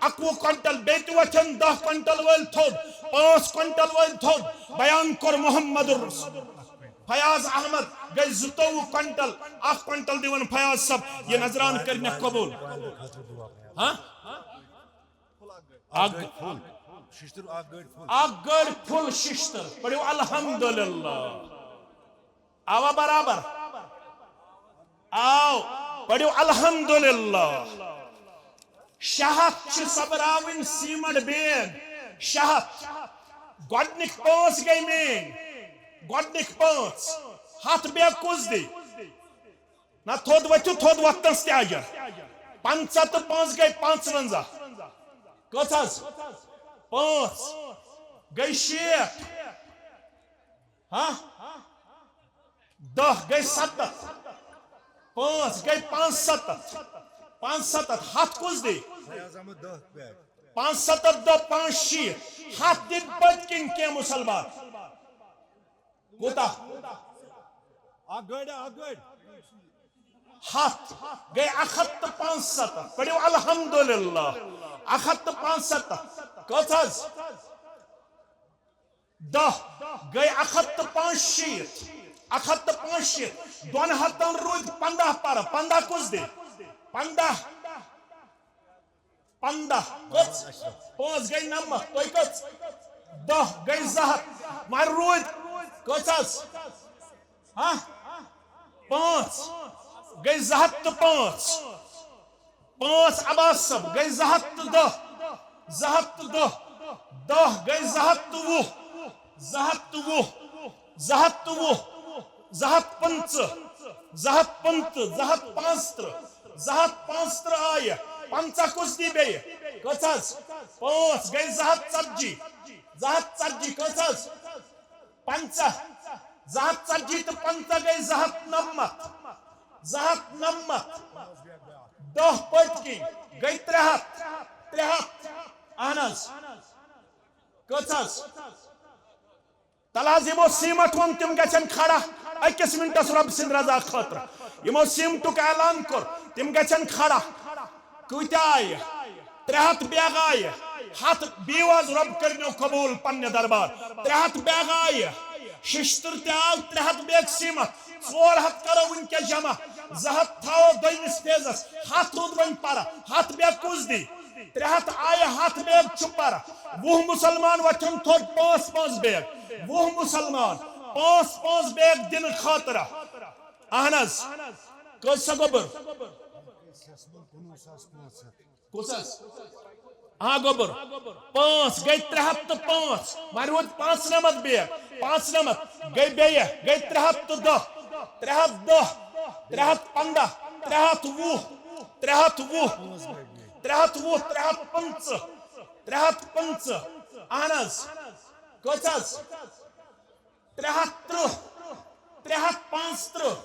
اکوُہ کوینٹل۔ بیٚیہِ تہِ وۄتھن دہ کوینٹل وٲلۍ تھوٚد، پانٛژھ کوینٹل وٲلۍ تھوٚد۔ بیان کوٚر محمد الرسول۔ فیاض احمد گٔے زٕتووُہ کوینٹل، اکھ کوینٹل دِوان فیاض صٲب، یہِ نذران کٔرِنَکھ قبول۔ ہاں؟ اکھ گٲڑۍ فُل شِشتٕر، اکھ گٲڑۍ فُل۔ اکھ گٲڑۍ فُل شِشتٕر۔ پٔرِو الحمدللہ۔ آوا برابر؟ آو۔ پٔرِو الحمدللہ۔ شےٚ ہتھ چھِ سۄمبراوٕنۍ سیمنٹ بیگ۔ شےٚ ہتھ۔ گۄڈٕنِکۍ پانٛژھ گٔے میٲنۍ۔ گۄڈٕنِکۍ پانٛژھ۔ ہتھ بیگ کُس دی؟ نہ، تھوٚد ؤتھِو، تھوٚد وۄتھنَس تہِ اجر۔ پنٛژاہ تہٕ پانٛژھ گٔے پانٛژوَنٛزاہ۔ کٔژ حظ؟ پانٛژھ۔ گٔے شیٹھ۔ ہاں؟ دہ گٔے ستتھ۔ پانٛژھ گٔے پانٛژھ ستتھ۔ پانٛژھ ستتھ۔ ہتھ کُس دی؟ فیاض احمد دہ بیگ۔ پانٛژھ ستتھ دہ پانٛژھ شیٖتھ۔ ہتھ دِتھ پٔتۍ کِنۍ کینٛہہ مسلمان۔ کوٗتاہ؟ اکھ گٲڑۍ، اکھ گٲڑۍ۔ ہتھ گٔے اکھ ہتھ تہٕ پانٛژھ ستتھ۔ پٔرِو الحمدللہ۔ اکھ ہتھ تہٕ پانٛژھ ستتھ۔ کٔژ حظ؟ دہ گٔے اکھ ہتھ تہٕ پانٛژھ شیٖتھ۔ اکھ ہتھ تہٕ پانٛژھ شیٖتھ۔ دۄن ہتن روٗدۍ پنٛداہ پرٕ۔ پنٛداہ کُس دِ؟ پنٛداہ۔ پنٛداہ۔ کٔژ؟ پانٛژھ گٔے نَمَتھ۔ تُہۍ کٔژ؟ دہ گٔے زٕ ہتھ۔ وۄنۍ روٗدۍ کٔژ حظ؟ ہاں؟ پانٛژھ گٔے زٕ ہتھ تہٕ پانٛژھ۔ پانٛژھ عباس صٲب گٔے زٕ ہتھ تہٕ دہ۔ زٕ ہتھ تہٕ دہ۔ دہ گٔے زٕ ہتھ تہٕ وُہ۔ زٕ ہتھ تہٕ وُہ۔ زٕ ہتھ تہٕ وُہ۔ زٕ ہتھ پٕنٛژٕہ۔ زٕ ہتھ پٕنٛژٕہ۔ زٕ ہتھ پانٛژترٕہ۔ زٕ ہتھ پانٛژترٕہ آیہِ۔ پنٛژاہ کُس دی بیٚیہِ؟ کٔژ حظ؟ پانٛژھ گٔے زٕ ہتھ ژتجی۔ زٕ ہتھ ژتجی کٔژ حظ؟ پنٛژاہ۔ زٕ ہتھ ژتجی تہٕ پنٛژاہ گٔے زٕ ہتھ نَمَتھ۔ زٕ ہتھ نَمَتھ۔ دہ پٔتۍ کِنۍ گٔے ترٛےٚ ہتھ۔ ترٛےٚ ہتھ۔ اہن حظ۔ کٔژ حظ؟ تلہٕ حظ، یِمو سیمٹ ووٚن، تِم گژھن کھڑا أکِس منٹس رۄب سٕنٛدِ رضا خٲطرٕ۔ یِمو سیمٹُک اعلان کوٚر، تِم گژھن کھڑا۔ کۭتیٛاہ آیہِ؟ ترٛےٚ ہتھ بیگ آیہِ۔ ہتھ بِہِو حظ، رۄب کٔرِنو قبوٗل پننہِ دربار۔ ترٛےٚ ہتھ بیگ آیہِ۔ ششتٕر تہِ آو، ترٛےٚ ہتھ بیگ سیمٹ۔ ژور ہتھ کرو وٕنکیٚس جمع۔ زٕ ہتھ تھاوو دوٚیمِس فیزس۔ ہتھ روٗد وۄنۍ پرٕ۔ ہتھ بیگ کُس دی؟ ترٛےٚ ہتھ آیہِ، ہتھ بیگ چھُ پرٕ۔ وُہ مسلمان وۄتھن تھوٚد، پانٛژھ پانٛژھ بیگ۔ وُہ مسلمان، پانٛژھ پانٛژھ بیگ دِنہٕ خٲطرٕ۔ اہن حظ۔ کٔژ سا گوٚبُر؟ کُس حظ؟ آ گوٚبُر۔ پانٛژھ گٔے ترٛےٚ ہتھ تہٕ پانٛژھ، وۄنۍ روٗدۍ پانٛژنمتھ بیگ۔ پانٛژنمتھ گٔے بیٚیہِ، گٔے ترٛےٚ ہتھ تہٕ دَہ۔ ترٛےٚ ہتھ دَہ، ترٛےٚ ہتھ پنٛداہ، ترٛےٚ ہتھ وُہ، ترٛےٚ ہتھ وُہ، ترٛےٚ ہتھ وُہ، ترٛےٚ ہتھ پٕنٛژٕہ، ترٛےٚ ہتھ پٕنٛژٕہ۔ اہن حظ۔ کٔژ حظ؟ ترٛےٚ ہتھ ترٕٛہ، ترٛےٚ ہتھ پانٛژترٕٛہ،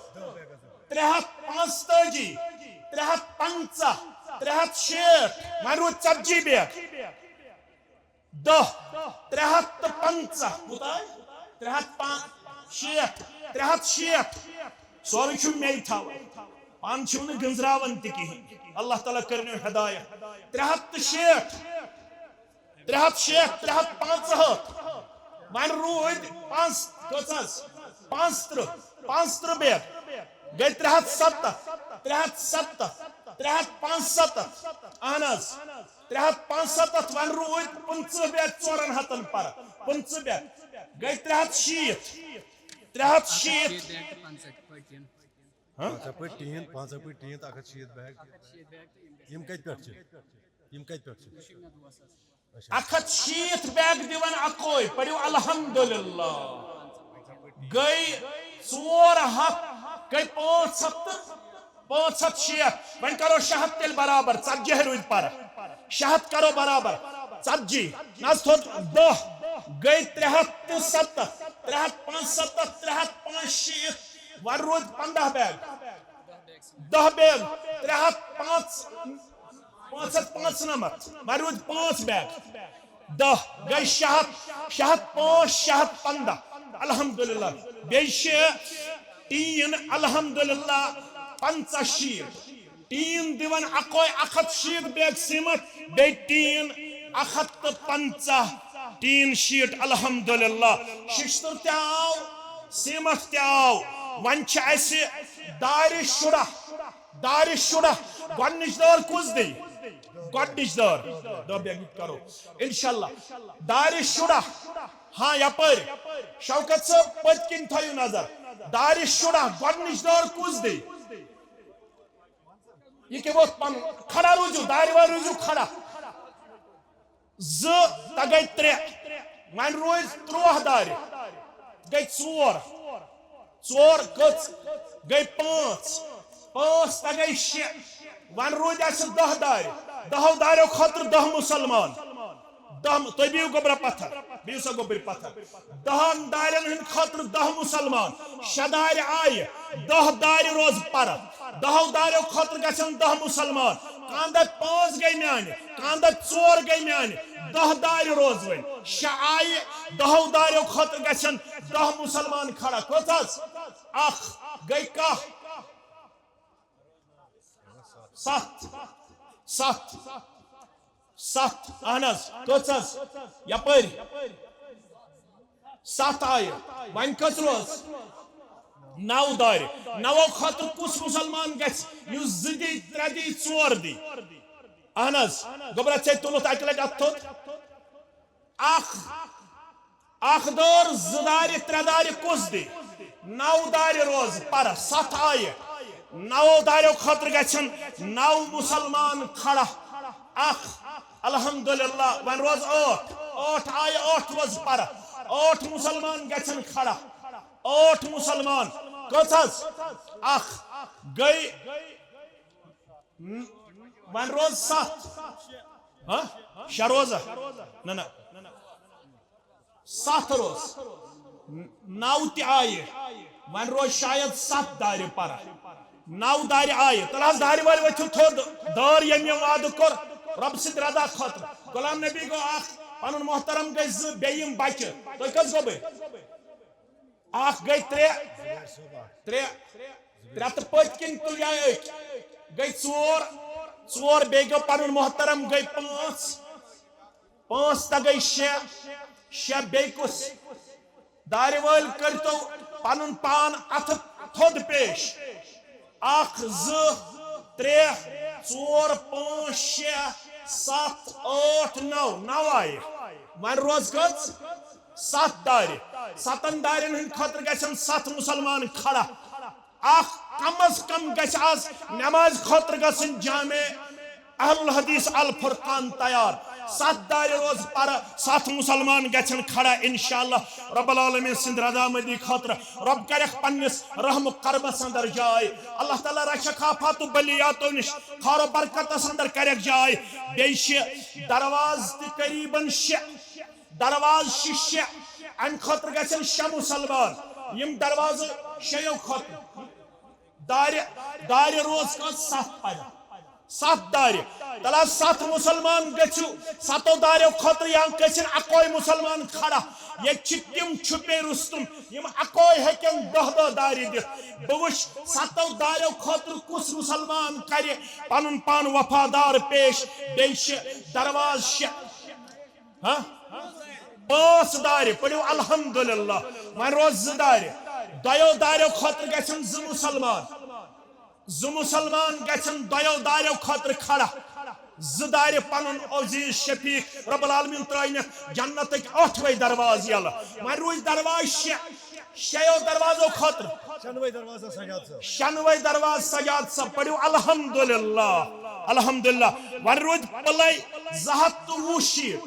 ترٛےٚ ہتھ پانٛژتٲجی، ترٛےٚ ہتھ پنٛژاہ، ترٛےٚ ہتھ شیٹھ، وۄنۍ روٗد ژتجی بیگ۔ دَہ، ترٛےٚ ہتھ تہٕ پنٛژاہ، کوٗتاہ؟ ترٛےٚ ہتھ پانٛژھ، شیٹھ، ترٛےٚ ہتھ شیٹھ۔ سورُے چھُ مے تھاوُن۔ پانہٕ چھِو نہٕ گٔنزراوان تہِ کِہیٖنۍ۔ اللہ تعالیٰ کٔرِنو ہدایت۔ ترٛےٚ ہتھ تہٕ شیٹھ۔ ترٛےٚ ہتھ شیٹھ، ترٛےٚ ہتھ پانٛژہٲٹھ۔ وۄنۍ روٗدۍ پانٛژھ، کٔژ حظ؟ پانٛژترٕٛہ، پانٛژترٕٛہ بیگ۔ گٔے ترٛےٚ ہتھ ستتھ، ترٛےٚ ہتھ ستتھ، ترٛےٚ ہتھ پانٛژستتھ۔ اہن حظ۔ ترٛےٚ ہتھ پانٛژستتھ، وۄنۍ روٗدۍ پٕنٛژٕہ بیگ ژورن ہتن پرٕ۔ پٕنٛژٕہ بیگ۔ گٔے ترٛےٚ ہتھ شیٖتھ۔ ترٛےٚ ہتھ شیٖتھ۔ ہاں؟ پانٛژاہ پٲٹھۍ ٹیٖن، پانٛژاہ پٲٹھۍ ٹیٖن تہٕ اکھ ہتھ شیٖتھ بیگ۔ یِم کتہِ پٮ۪ٹھ چھِ؟ یِم کتہِ پٮ۪ٹھ چھِ؟ اچھا۔ اکھ ہتھ شیٖتھ بیگ دِوان اکوے، پٔرِو الحمدللہ۔ گٔے ژور ہتھ، گٔے پانٛژھ ہتھ تہٕ پانٛژھ ہتھ شیٹھ۔ وۄنۍ کرو شےٚ ہتھ تیٚلہِ برابر، ژتجی روٗدۍ پرٕ۔ شےٚ ہتھ کرو برابر ژتجی۔ نہ حظ تھوٚد دَہ، گٔے ترٛےٚ ہتھ تہٕ ستتھ، ترٛےٚ ہتھ پانٛژستتھ، ترٛےٚ ہتھ پانٛژشیٖتھ۔ وۄنۍ روٗدۍ پنٛداہ بیگ۔ دَہ بیگ، ترٛےٚ ہتھ پانٛژھ، پانٛژھ ہتھ پانٛژنمتھ، وۄنۍ روٗدۍ پانٛژھ بیگ۔ دَہ گٔے شےٚ ہتھ، شےٚ ہتھ پانٛژھ، شےٚ ہتھ پنٛداہ۔ الحمدللہ۔ بیٚیہِ چھِ ٹیٖن الحمدللہ پنٛژاہ شیٖتھ۔ ٹیٖن دِوان اکوے اکھ ہتھ شیٖتھ بیگ سیمٹ، بیٚیہِ ٹیٖن اکھ ہتھ تہٕ پنٛژاہ ٹیٖن شیٖٹ۔ الحمدللہ۔ ششتٕر تہِ آو، سیمٹ تہِ آو۔ وۄنۍ چھِ اسہِ دارِ شُراہ، دارِ شُراہ۔ گۄڈٕنِچ دٲر کُس دی؟ گۄڈٕنِچ دٲر۔ دَہ بیگ کرو انشاءاللہ۔ دارِ شُراہ۔ ہاں، یپٲرۍ۔ شوکت صٲب، پٔتۍ کِنۍ تھٲیِو نظر۔ دارِ شُراہ، گۄڈٕنِچ دٲر کُس دی؟ یہِ کیٛاہ ووٚتھ پنُن؟ کھڑا روٗزِو، دارِ وارِ روٗزِو کھڑا۔ زٕ، تہ گٔے ترٛےٚ۔ وۄنۍ روٗدۍ ترٛواہ دارِ۔ گٔے ژور۔ ژور کٔژ؟ گٔے پانٛژھ۔ پانٛژھ تہ گٔے شےٚ۔ وۄنۍ روٗدۍ اَسہِ دَہ دارِ۔ دَہو داریو خٲطرٕ دَہ مُسلمان۔ دَہ، تُہۍ بِہِو گوٚبرا پتھر۔ بِہِو سا گوٚبرۍ پتھر۔ دَہن دارٮ۪ن ہٕنٛدِ خٲطرٕ دَہ مُسلمان۔ شےٚ دارِ آیہِ۔ دَہ دارِ روزٕ پرٕ۔ دَہو داریو خٲطرٕ گژھن دَہ مُسلمان۔ کانٛہہ دَپہِ پانٛژھ گٔے میانہِ، کانٛہہ دَپہِ ژور گٔے میانہِ۔ دَہ دارِ روزٕ وۄنۍ۔ شےٚ آیہِ، دَہو داریو خٲطرٕ گژھن دَہ مُسلمان کھڑا۔ کٔژ حظ؟ اکھ۔ گٔے کاہ۔ ستھ۔ ستھ۔ ستھ۔ اہن حظ۔ کٔژ حظ؟ یپٲرۍ۔ ستھ آیہِ۔ وۄنۍ کٔژ روز؟ نو دارِ۔ نوو خٲطرٕ کُس مُسلمان گژھِ یُس زٕ دی، ترٛےٚ دی، ژور دی؟ اہن حظ۔ گوٚبرا، ژےٚ تُلُتھ اکہِ لٹہِ اتھ تھوٚد۔ اکھ۔ اکھ دٲر، زٕ دارِ، ترٛےٚ دارِ کُس دی؟ نو دارِ روز پرٕ، ستھ آیہِ۔ نو داریو خٲطرٕ گژھن نو مُسلمان کھڑا۔ اکھ۔ الحمدللہ، وۄنۍ روز ٲٹھ۔ ٲٹھ آیہِ، ٲٹھ روز پرٕ۔ ٲٹھ مُسلمان گژھن کھڑا۔ ٲٹھ مُسلمان۔ کٔژ حظ؟ اکھ۔ گٔے۔ وۄنۍ روز ستھ۔ ہاں؟ شےٚ روزہ؟ نہ، نہ۔ ستھ روز۔ نو تہِ آیہِ۔ وۄنۍ روز شاید ستھ دارِ پرٕ۔ نو دارِ آیہِ۔ تَلہٕ حظ دارِ وارِ ؤتھِو تھوٚد۔ دٲر ییٚمۍ یہِ وعدٕ کوٚر رۄب سٕنٛدِ رضا خٲطرٕ۔ غلام نبی گوٚو اکھ، پنُن محترم گٔے زٕ، بیٚیہِ یِم بچہِ۔ تُہۍ کٔژ گوٚبٕرۍ؟ اکھ گٔے ترٛےٚ، ترٛےٚ، ترٛےٚ تہٕ پٔتۍ کِنۍ تُلۍ أکۍ، گٔے ژور، ژور بیٚیہِ گوٚو پنُن محترم، گٔے پانٛژھ، پانٛژھ تہٕ گٔے شےٚ، شےٚ بیٚیہِ کُس؟ دارِ وٲلۍ کٔرۍتو پنُن پان اتھٕ تھوٚد پیش۔ اکھ، زٕ، ترٛےٚ، ژور، پانٛژھ، شےٚ، ستھ، ٲٹھ، نو، نو آیہِ۔ وۄنۍ روز کٔژ؟ ستھ دارِ۔ ستن دارٮ۪ن ہٕنٛدِ خٲطرٕ گژھن ستھ مُسلمان کھڑا۔ اکھ کم از کم گژھِ آز نماز خٲطرٕ گژھٕنۍ جامع اہل الحدیث الفرقان تیار۔ ستھ دارِ روز پرٕ، ستھ مسلمان گژھن کھڑا انشاءاللہ رب العالمین سٕنٛدِ رضامندی خٲطرٕ۔ رب کرکھ پننِس رحم و کرمس اندر جاے۔ اللہ تعالیٰ رچھکھ آفات و بلیاتو نش، خار و برکتس اندر کرکھ جاے۔ بیٚیہِ چھِ درواز تہِ قریباً شےٚ، درواز چھِ شےٚ، امہِ خٲطرٕ گژھن شےٚ مسلمان۔ یِم دروازٕ شیٚیو خٲطرٕ۔ دارِ، دارِ روز کٔژ؟ ستھ پَرِ۔ ستھ دارِ۔ تَلہٕ حظ ستھ مُسلمان گٔژھِو، ستو داریو خٲطرٕ یا گٔژھِن اَکوے مُسلمان کھڑا۔ ییٚتہِ چھِ تِم چھُپے رُستُم، یِم اَکوے ہیٚکن دَہ دَہ دارِ دِتھ۔ بہٕ وٕچھ ستو داریو خٲطرٕ کُس مُسلمان کَرِ پَنُن پان وفادار پیش۔ بیٚیہِ چھِ دروازٕ شےٚ۔ ہاں؟ پانٛژھ دارِ، پٔرِو الحمدللہ۔ وۄنۍ روز زٕ دارِ۔ دۄیو داریو خٲطرٕ گژھن زٕ مُسلمان۔ زٕ مُسلمان گژھن دۄیو داریو خٲطرٕ کھڑا۔ زٕ دارِ پنُن عزیز شفیق رب العالمین ترٲینکھ جنتٕکۍ ٲٹھوے دروازٕ یلہٕ۔ وۄنۍ روٗدۍ دروازٕ شےٚ۔ شیٚیو دروازو خٲطرٕ۔ شنوے دروازہ سجاد صٲب۔ شنوے دروازٕ سجاد صٲب، پٔرِو الحمدللہ۔ الحمدللہ۔ وۄنۍ روٗدۍ پلے زٕ ہتھ تہٕ وُہ شیٖٹ۔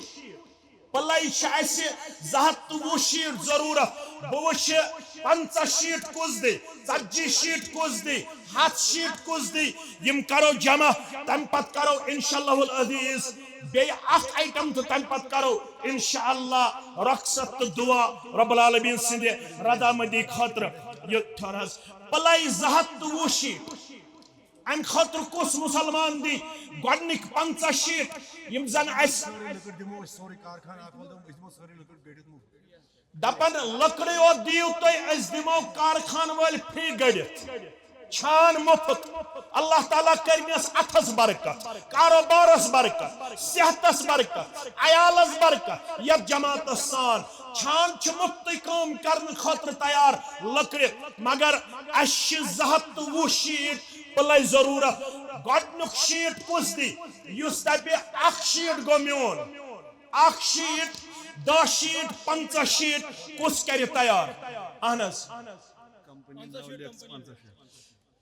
پلے چھِ اَسہِ زٕ ہتھ تہٕ وُہ شیٖٹ ضروٗرت۔ بہٕ وٕچھِ پنٛژاہ شیٖٹ کُس دی، ژتجی شیٖٹ کُس دی، ہتھ شیٖٹ کُس دی۔ یِم کرو جمع، تمہِ پتہٕ کرو انشاءاللہ العزیز بیٚیہِ اکھ آیٹم تہٕ تمہِ پتہٕ کرو انشاءاللہ رۄخصت تہٕ دعا رب العالمین سٕنٛدِ رضامندی خٲطرٕ۔ یہِ ٹھہر حظ، پلے زٕ ہتھ تہٕ وُہ شیٖٹ۔ امہِ خٲطرٕ کُس مُسلمان دی گۄڈٕنِکۍ پنٛژاہ شیٖٹ یِم زن اَسہِ سٲرٕے لٔکٕر دِمو أسۍ، سورُے کارخانہٕ اکھ وول دِمو، أسۍ دِمو سٲرٕے لٔکٕر گٔڑِتھ مُفت۔ دپان لٔکرٕے یوت دِیِو تُہۍ، أسۍ دِمو کارخانہٕ وٲلۍ فری گٔڑِتھ۔ چھان مُفت۔ اللہ تعالیٰ کٔرنَس اَتھس برکت، کاروبارس برکت، صحتس برکت، عیالس برکت، یتھ جماعتس سان۔ چھان چھِ مُفتٕے کٲم کرنہٕ خٲطرٕ تیار لٔکرِ، مگر اَسہِ چھِ زٕ ہتھ تہٕ وُہ شیٖٹ پلے ضروٗرت۔ گۄڈٕنیُک شیٖٹ کُس دی؟ یُس دپہِ اکھ شیٖٹ گوٚو میون، اکھ شیٖٹ، دَہ شیٖٹ، پنٛژاہ شیٖٹ، کُس کرِ تیار؟ اہن حظ۔ کمپنی نو لیکھ پنٛژاہ شیٖٹ۔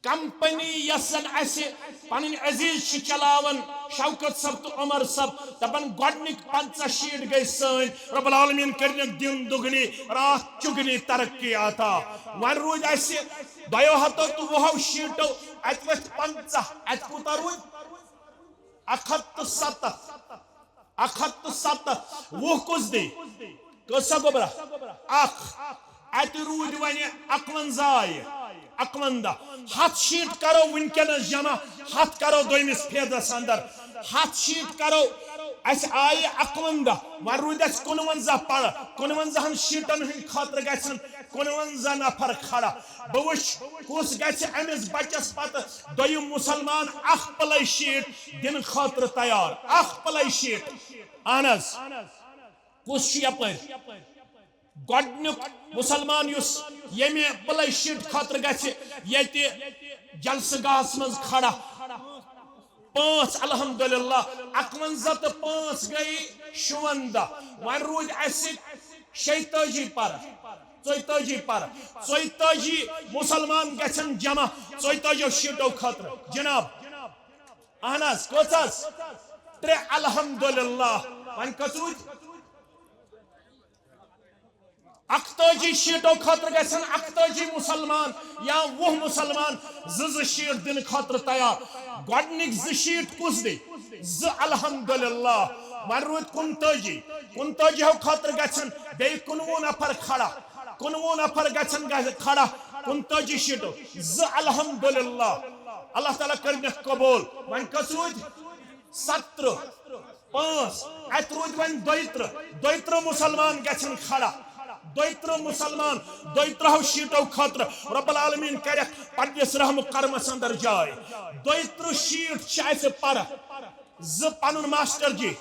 کمپنی یۄس زن اسہِ پنٕنۍ عزیز چھِ چلاوان، شوکت صٲب تہٕ عمر صٲب، دپان گۄڈٕنِکۍ پنٛژاہ شیٖٹ گٔے سٲنۍ، رب العالمین کٔرنکھ دِن دُگنی، راتھ چُگنی ترقی عطا۔ وۄنۍ روٗدۍ اسہِ دۄیو ہتو تہٕ وُہو شیٖٹو، اتہِ ؤتھۍ پنٛژاہ، اتہِ کوٗتاہ روٗدۍ؟ اکھ ہتھ تہٕ ستتھ۔ اکھ ہتھ تہٕ ستتھ۔ وُہ کُس دی؟ کۭژاہ گوٚبرا؟ اکھ۔ اتہِ روٗدۍ وۄنۍ اکونزہ آیہِ۔ اکونزہ۔ ہتھ شیٖٹ کرو وٕنکیٚنس جمع، ہتھ کرو دوٚیمِس فیزس اندر۔ ہتھ شیٖٹ کرو، اسہِ آیہِ اکونزہ، وۄنۍ روٗدۍ اسہِ کُنونزہ پڑٕ۔ کُنونزہن شیٖٹن ہٕنٛدِ خٲطرٕ گژھن کُنونزہ نفر کھڑا۔ بہٕ وٕچھ کُس گژھِ أمِس بچس پتہٕ دوٚیِم مُسلمان اکھ پلے شیٖٹ دِنہٕ خٲطرٕ تیار۔ اکھ پلے شیٖٹ۔ اہن حظ۔ کُس چھُ یپٲرۍ؟ گۄڈٕنیُک مُسلمان یُس ییٚمہِ پلے شیٖٹ خٲطرٕ گژھِ ییٚتہِ جلسہٕ گاہس منٛز کھڑا۔ پانٛژھ، الحمدللہ، اکونزہ تہٕ پانٛژھ گٔے شُونزہ۔ وۄنۍ روٗدۍ اَسہِ شیٚیہِ تٲجی پرٕ، ژۄیہِ تٲجی پرٕ، ژۄیہِ تٲجی مُسلمان گژھن جمع ژۄیہِ تٲجیو شیٖٹو خٲطرٕ۔ جناب، اہن حظ، کٔژ حظ؟ ترٛےٚ، الحمدللہ۔ وۄنۍ کٔژ روٗدۍ؟ اکتٲجی شیٖٹو خٲطرٕ گژھن اکتٲجی مُسلمان یا وُہ مُسلمان زٕ زٕ شیٖٹ دِنہٕ خٲطرٕ تیار۔ گۄڈٕنِکۍ زٕ شیٖٹ کُس دی؟ زٕ، الحمدللہ۔ وۄنۍ روٗدۍ کُنتٲجی۔ کُنتٲجیو خٲطرٕ گژھن بیٚیہِ کُنوُہ نفر کھڑا۔ کُنوُہ نفر گژھن گژھِ کھڑا۔ کُنتٲجی شیٖٹو۔ زٕ، الحمدللہ۔ اللہ تعالیٰ کٔرِنَکھ قبوٗل۔ وۄنۍ کٔژ روٗدۍ؟ ستترٕہ۔ پانٛژھ۔ اتہِ روٗدۍ وۄنۍ دۄیہِ ترٕٛہ۔ دۄیہِ ترٕٛہ مُسلمان گژھن کھڑا۔ دۄیہِ ترٕٛہ مسلمان، دۄیہِ ترٕٛہو شیٹو خٲطرٕ رب العالمین کرکھ پننِس رحم و کرمس اندر جاے۔ دۄیہِ ترٕٛہ شیٹ چھِ اسہِ پرٕ، زٕ پنُن ماسٹر جی،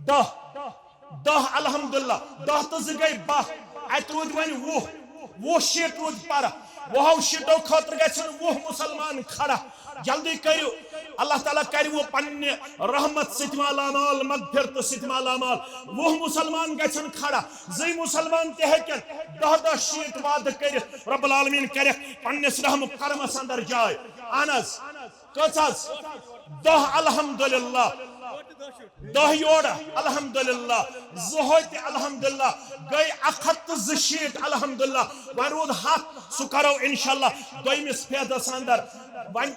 دَہ، دَہ الحمدللہ، دَہ تہٕ زٕ گٔے باہ، اتہِ روٗدۍ وۄنۍ وُہ، وُہ شیٹ روٗدۍ پرٕ، وُہو شیٹو خٲطرٕ گژھن وُہ مسلمان کھڑا۔ جلدی کٔرِو، اللہ تعالیٰ کرِ وۄنۍ پننہِ رحمت سۭتۍ مالامال، مغفرت سۭتۍ مالامال۔ وُہ مسلمان گژھن کھڑا، زٕے مسلمان تہِ ہیٚکن دَہ دَہ شیٹ وعدٕ کٔرِتھ، رب العالمین کرکھ پننِس رحم و کرمس اندر جاے۔ اہن حظ، کٔژ حظ؟ دَہ الحمدللہ۔ دَہ یورٕ الحمدللہ، زٕ ہوٚتہِ الحمدللہ، گٔے اَکھ ہَتھ تہٕ زٕ شیٖٹھ الحمدللہ۔ وۄنۍ روٗد ہَتھ، سُہ کرو انشاءاللہ دوٚیمِس فیضس اندر۔ وۄنۍ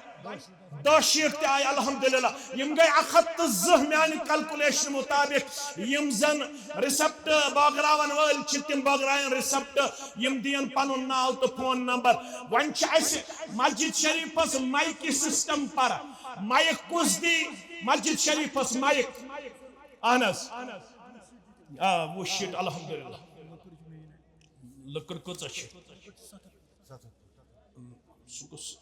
دَہ شیٖٹھ تہِ آیہِ الحمدللہ۔ یِم گٔے اَکھ ہَتھ تہٕ زٕ میانہِ calculation مطابق، یِم زن receptor بٲگراون وٲلۍ چھِ، تِم بٲگراون receptor، یِم دِین پنُن ناو تہٕ فون نمبر۔ وۄنۍ چھِ اسہِ مسجد شریفس مایکہِ system پرٕ۔ مایک کُس دی مسجد شریفس مایک؟ اہن حظ۔ آ، وُہ شیٖٹ، الحمدللہ۔ لٔکٕر کۭژاہ چھِ؟ سُہ کُس؟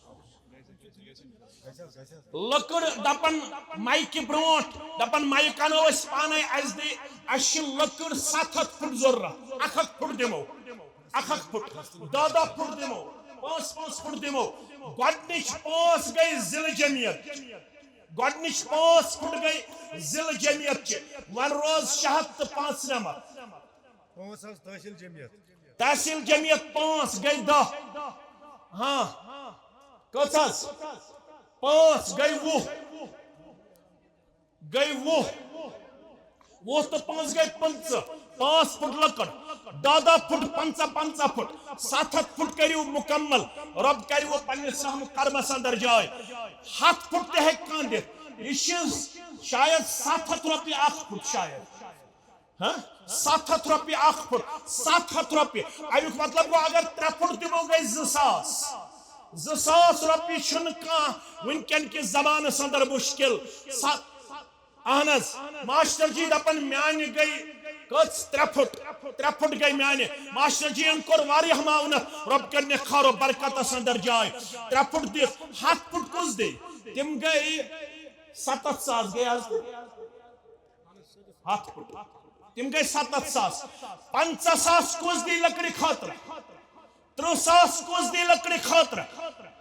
لٔکٕر دپان مایکہِ برونٛٹھ، دپان مایک انو أسۍ پانے، اسہِ دِ، اسہِ چھِ لٔکٕر ستھ ہتھ فُٹ ضروٗرت، اکھ اکھ فُٹ دِمو، اکھ اکھ فُٹ، دَہ دَہ فُٹ دِمو، پانٛژھ پانٛژھ فُٹ دِمو۔ گۄڈٕنِچ پانٛژھ گٔے ضلع جمعیت، گۄڈٕنِچ پانٛژھ فُٹ گٔے ضلع جمعیت چہِ، وۄنۍ روز شےٚ ہتھ تہٕ پانٛژھ نمبر۔ پانٛژھ حظ تحصیل جمعیت۔ تحصیل جمعیت پانٛژھ گٔے دَہ۔ ہاں۔ کٔژ حظ؟ پانٛژھ گٔے وُہ۔ گٔے وُہ۔ وُہ تہٕ پانٛژھ گٔے پٕنٛژٕہ۔ پانٛژھ فُٹ لٔکٕر۔ دَہ دَہ فُٹ، پنٛژاہ پنٛژاہ فُٹ۔ ستھ ہتھ فُٹ کٔرِو مُکمل۔ رۄب کَرِ وۄنۍ پنٛنِس رحم و کرمس اندر جاے۔ ہتھ فُٹ تہِ ہیٚکہِ کانٛہہ دِتھ۔ یہِ چھِ شاید ستھ ہتھ رۄپیہِ اکھ فُٹ شاید۔ ہاں؟ ستھ ہتھ رۄپیہِ اکھ فُٹ، ستھ ہتھ رۄپیہِ۔ اَمیُک مطلب گوٚو، اگر ترٛےٚ فُٹ دِمو، گٔے زٕ ساس۔ زٕ ساس رۄپیہِ چھُنہٕ کانٛہہ وٕنکیٚن کِس زمانس اندر مُشکِل۔ س-، اہن حظ، ماسٹر جی دپان، میانہِ گٔے کٔژ؟ ترٛےٚ فُٹ۔ ترٛےٚ فُٹ گٔے میانہِ۔ ماسٹر جی ین کوٚر واریاہ معاونت، رۄب کٔرنہِ خٲر و برکتس اندر جاے۔ ترٛےٚ فُٹ دِتھ، ہتھ فُٹ کُس دِیہِ؟ تِم گٔے ستتھ ساس گٔے حظ۔ ہتھ فُٹ۔ تِم گٔے ستتھ ساس۔ پنٛژاہ ساس کُس دی لٔکرِ خٲطرٕ؟ تٕرٛہ ساس کُس دی لٔکرِ خٲطرٕ؟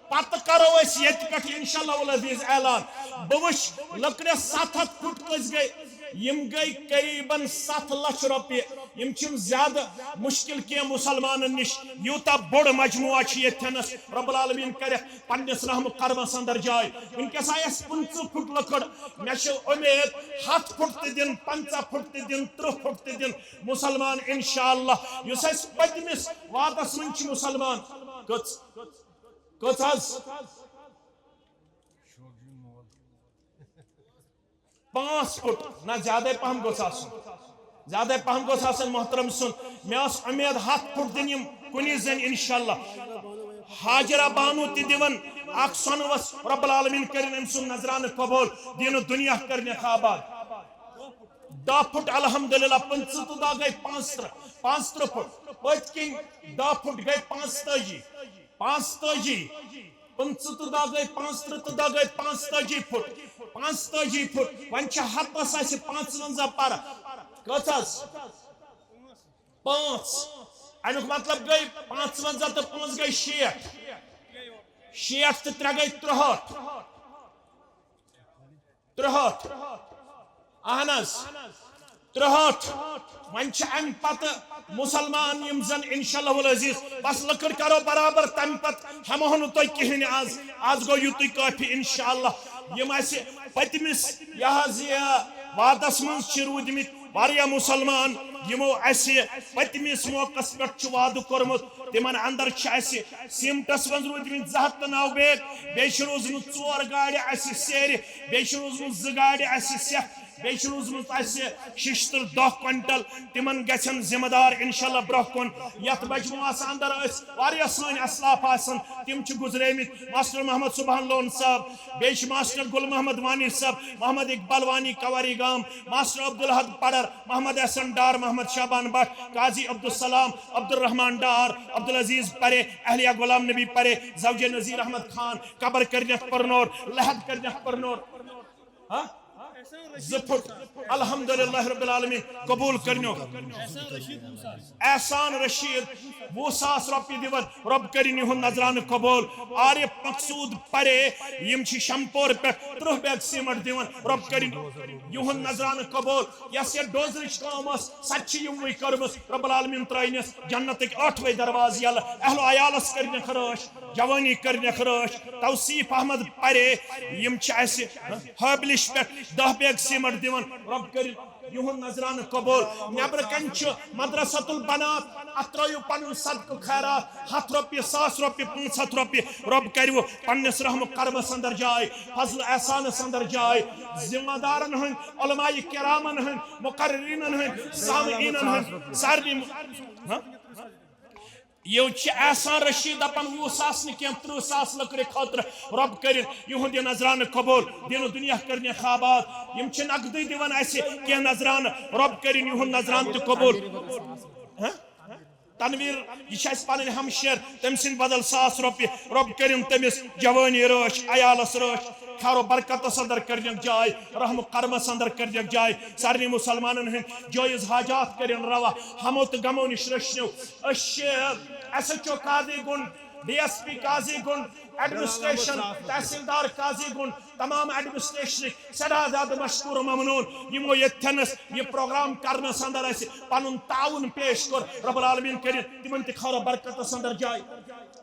پتہٕ کرو أسۍ ییٚتہِ پٮ۪ٹھ انشاءاللہ العزیز اعلان۔ بہٕ وٕچھ لٔکرِ ستھ ہتھ فُٹ کٔژ گٔے؟ یِم گٔے قریباً ستھ لچھ رۄپیہِ۔ یِم چھِنہٕ زیادٕ مُشکِل کینٛہہ مُسلمانن نِش۔ یوٗتاہ بوٚڑ مجموعہ چھُ ییٚتھٮ۪نس۔ رب العالمین کرٮ۪کھ پننِس رحم و کرمس اندر جاے۔ وٕنکیٚس آیہِ اَسہِ پٕنٛژٕہ فُٹ لٔکٕر۔ مےٚ چھِ اُمید ہتھ فُٹ تہِ دِن، پنٛژاہ فُٹ تہِ دِن، تٕرٛہ فُٹ تہِ دِن مُسلمان انشاءاللہ۔ یُس اَسہِ پٔتمِس وادس منٛز چھِ مُسلمان، کٔژ، کٔژ حظ؟ پانٛژھ فُٹ، نہ زیادَے پہم گوٚژھ آسُن۔ زیادَے پہم گوٚژھ آسُن محترم سُنٛد۔ مےٚ ٲس اُمید ہتھ فُٹ دِن یِم کُنی زٔنۍ انشاءاللہ۔ حاجرہ بانو تہِ دِوان اکھ سۄنہٕ وَس، رب العالمین کٔرِن أمۍ سُنٛد نذرانہٕ قبول، دیٖنہٕ دُنیا کٔرِنَکھ آباد۔ دَہ فُٹ الحمدللہ، پٕنٛژٕہ تہٕ دَہ گٔے پانٛژترٕٛہ، پانٛژترٕٛہ فُٹ۔ پٔتۍ کِنۍ دَہ فُٹ گٔے پانٛژتٲجی، پانٛژتٲجی۔ پٕنٛژٕہ تہٕ دَہ گٔے پانٛژترٕٛہ تہٕ دَہ گٔے پانٛژتٲجی فُٹ، پانٛژتٲجی فُٹ۔ وۄنۍ چھِ ہتس اَسہِ پانٛژونٛزاہ پرٕ۔ کٔژ حظ؟ پانٛژھ۔ اَمیُک مطلب گٔے پانٛژونٛزاہ تہٕ پانٛژھ گٔے شیٹھ۔ شیٹھ تہٕ ترٛےٚ گٔے ترٛہٲٹھ۔ ترٛہٲٹھ۔ اہن حظ، ترٛہٲٹھ۔ وۄنۍ چھِ اَمہِ پتہٕ مُسلمان یِم زن انشاءاللہ العزیز، بس لٔکٕر کرو برابر، تَمہِ پتہٕ ہٮ۪مہو نہٕ تۄہہِ کِہیٖنۍ آز۔ آز گوٚو یُتُے کٲفی انشاءاللہ۔ یِم اَسہِ پٔتمِس یہِ حظ یہِ وادس منٛز چھِ روٗدۍمٕتۍ واریاہ مُسلمان، یِمو اَسہِ پٔتمِس موقعس پٮ۪ٹھ چھُ وعدٕ کوٚرمُت، تِمن اندر چھِ اَسہِ سیٖمٹس منٛز روٗدۍمٕتۍ زٕ ہتھ تہٕ نَو بیگ، بیٚیہِ چھِ روٗزمٕژ ژور گاڑِ اَسہِ سیرِ، بیٚیہِ چھِ روٗزمٕژ زٕ گاڑِ اَسہِ سٮ۪کھ، بیٚیہِ چھِ روٗزمٕژ اَسہِ شیٚشتٕر دَہ کوینٹل، تِمن گژھن ذمہٕ دار انشاءاللہ برٛونٛہہ کُن۔ یَتھ مجموعس اندر ٲسۍ واریاہ سٲنۍ اسلاف آسان، تِم چھِ گُزریمٕتۍ۔ ماسٹر محمد سبحان لون صٲب، بیٚیہِ چھِ ماسٹر گل محمد وانی صٲب، محمد اقبال وانی کواری گام، ماسٹر عبدالحد پڑر، محمد احسن ڈار، محمد شعبان بٹ، قاضی عبدالسلام، عبدالرحمان ڈار، عبدالعزیز پرے، اہلیہ غلام نبی پرے، زوجہ نذیر احمد خان، قبر کرنیکھ پرنور، لحد کرنیکھ پرنور۔ ہاں؟ زٕ پھُٹ۔ الحمدللہ رب العالمین قبول کرنیو۔ احسان رشید وُہ ساس رۄپیہِ دِوان، رۄب کٔرِن یِہُنٛد نذرانہٕ قبول۔ عارف مقصود پرے، یِم چھِ شمپور پٮ۪ٹھ ترٕٛہ بیگ سیمٹ دِوان، رۄب کٔرِن یِہُنٛد نذرانہٕ قبول۔ یۄس یہِ ڈوزرٕچ کٲم ٲس، سۄ تہِ چھِ یِموٕے کٔرمٕژ، رب العالمین ترٲینس جنتٕکۍ ٲٹھوَے دروازٕ یَلہٕ، اہل و عیالس کٔرنکھ رٲچھ۔ جوانی کٔرنکھ رٲچھ۔ توصیف احمد پرے، یِم چھِ اَسہِ ہٲبلِش پٮ۪ٹھ دَہ بیگ سیمٹ دِوان، رۄب کٔرِن یِہُنٛد نذرانہٕ قبول۔ نیبرٕ کنہِ چھُ مدرسۃ البنات، اتھ ترٲیِو پنُن صدقہٕ خیرات، ہتھ رۄپیہِ، ساس رۄپیہِ، پانٛژھ ہتھ رۄپیہِ، رۄب کٔرِو پننِس رحم و کرمس اندر جاے، فضل احسانس اندر جاے، ذمہ دارن ہٕنٛدۍ، علماء کرامن ہٕنٛدۍ، مقررینن ہٕنٛدۍ، سامعینن ہٕنٛدۍ، سارنٕے۔ ہاں؟ یہِ چھِ احسان رشید دپان، وُہ ساس نہٕ کینٛہہ، ترٕٛہ ساس لٔکرِ خٲطرٕ۔ رۄب کٔرِن یِہُنٛد یہِ نذرانہٕ قبول، دِنہٕ دُنیا کٔرنٮ۪کھ آباد۔ یِم چھِ نقدٕے دِوان اَسہِ کینٛہہ نذرانہٕ، رۄب کٔرِن یِہُنٛد نذرانہٕ تہِ قبول۔ ہہ؟ تنویر، یہِ چھِ اَسہِ پنٕنۍ ہمشیر، تٔمۍ سٕنٛدِ بدل ساس رۄپیہِ۔ رۄب کٔرِن تٔمِس جوٲنی رٲچھ، عیالس رٲچھ، خیر و برکتس اندر کٔرنٮ۪کھ جاے، رحم و کرمس اندر کٔرنٮ۪کھ جاے۔ سارنٕے مسلمانن ہٕنٛدۍ جٲیز حاجات کٔرِن روا، ہمو تہٕ غمو نِش رٔچھنیو۔ أسۍ چھِ ایس ایچ او قاضی گُنڈ، ڈی ایس پی قاضی گُنڈ، ایڈمنسٹریشن، تحصیلدار قاضی گُنڈ، تمام ایڈمنسٹریشنٕکۍ سٮ۪ٹھاہ زیادٕ مشکور و ممنون، یِمو ییٚتھٮ۪نس یہِ پروگرام کرنس اندر اَسہِ پنُن تعاوُن پیش کوٚر۔ رب العالمین کٔرِن تِمن تہِ خیر و برکتس اندر جاے۔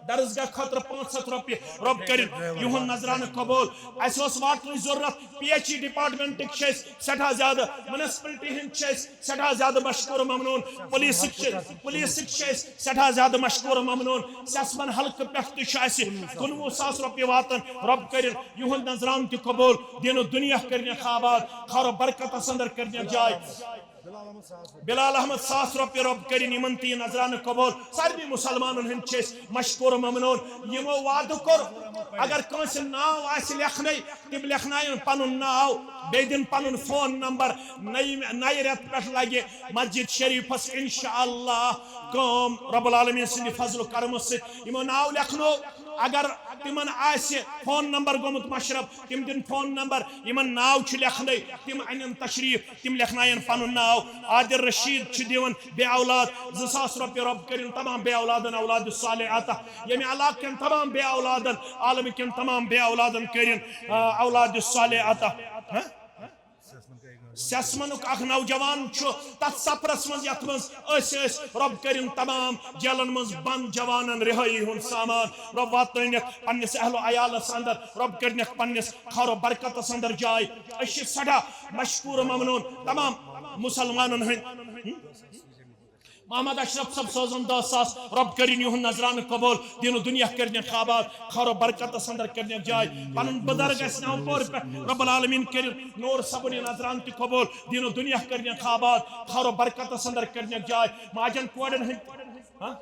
درسگاہ خٲطرٕ پانٛژھ ہتھ رۄپیہِ، رۄب کٔرِن یِہُنٛد نذرانہٕ قبول۔ اَسہِ اوس واٹرٕچ ضروٗرت، پی ایچ ای ڈپارٹمنٹٕکۍ چھِ أسۍ سٮ۪ٹھاہ زیادٕ، میونسپلٹی ہٕنٛدۍ چھِ أسۍ سٮ۪ٹھاہ زیادٕ مشکور و ممنون، پولیسٕکۍ چھِ، پولیسٕکۍ چھِ أسۍ سٮ۪ٹھاہ زیادٕ مشکور و ممنون۔ سیسمن حلقہٕ پٮ۪ٹھ تہِ چھُ اَسہِ کُنوُہ ساس رۄپیہِ واتان، رۄب کٔرِن یِہُنٛد نذرانہٕ تہِ قبول، دِنہٕ دُنیا کٔرنٮ۪کھ آباد، خیر و برکتس اندر کٔرنٮ۪کھ جاے۔ بلال احمد ساس رۄپیہِ، رۄب کٔرِن یِمن تہِ یہِ نذرانہٕ قبول۔ سارنٕے مسلمانن ہٕنٛدۍ چھِ أسۍ مشکور و ممنون۔ یِمو وعدٕ کوٚر، اگر کٲنٛسہِ ناو آسہِ لیکھنَے، تِم لیکھناون پنُن ناو، بیٚیہِ دِن پنُن فون نمبر۔ نَیہِ، نَیہِ رٮ۪تہٕ پٮ۪ٹھ لگہِ مسجد شریفس انشاءاللہ کٲم۔ رب العالمین سٕنٛدِ فضل و کرمہٕ سۭتۍ یِمو ناو لیکھنو، اگر تِمن آسہِ فون نمبر گوٚمُت مشرف، تِم دِن فون نمبر۔ یِمن ناو چھُ لیکھنَے، تِم انن تشریف، تِم لیکھناین پنُن ناو۔ عادل رشید چھُ دِوان بے اولاد زٕ ساس رۄپیہِ، رۄب کٔرِن تمام بے اولادن اولاد صالح عطا۔ ییٚمہِ علاقہٕ کٮ۪ن تمام بے اولادن، عالمہٕ کٮ۪ن تمام بے اولادن کٔرِن، آ، اولاد صالح عطا۔ ہہ؟ سیسمنُک اکھ نوجوان چھُ تتھ سفرس منٛز یتھ منٛز أسۍ ٲسۍ۔ رۄب کٔرِن تمام جیلن منٛز بند جوانن رہٲیی ہُنٛد سامان۔ رۄب واتنٲینکھ پننِس اہل و عیالس اندر۔ رۄب کٔرنکھ پننِس خیر و برکتس اندر جاے۔ أسۍ چھِ سٮ۪ٹھاہ مشکور و ممنون تمام مسلمانن ہٕنٛدۍ۔ محمد اشرف صٲب سوزن دَہ ساس، رۄب کٔرِن یِہُنٛد نذرانہٕ قبول، دِنہٕ دُنیا کٔرِنَکھ آباد، خیر و برکتس اندر کٔرِنَکھ جاے۔ پنُن بُزرگ اَسہِ نوپور پٮ۪ٹھ، رب العالمین کٔرِن نور صٲبُن یہِ نذرانہٕ تہِ قبول، دِنہٕ دُنیا کٔرِنَکھ آباد، خیر و برکتس اندر کٔرِنَکھ جاے۔ ماجن کورٮ۪ن ہٕنٛدۍ، ہاں؟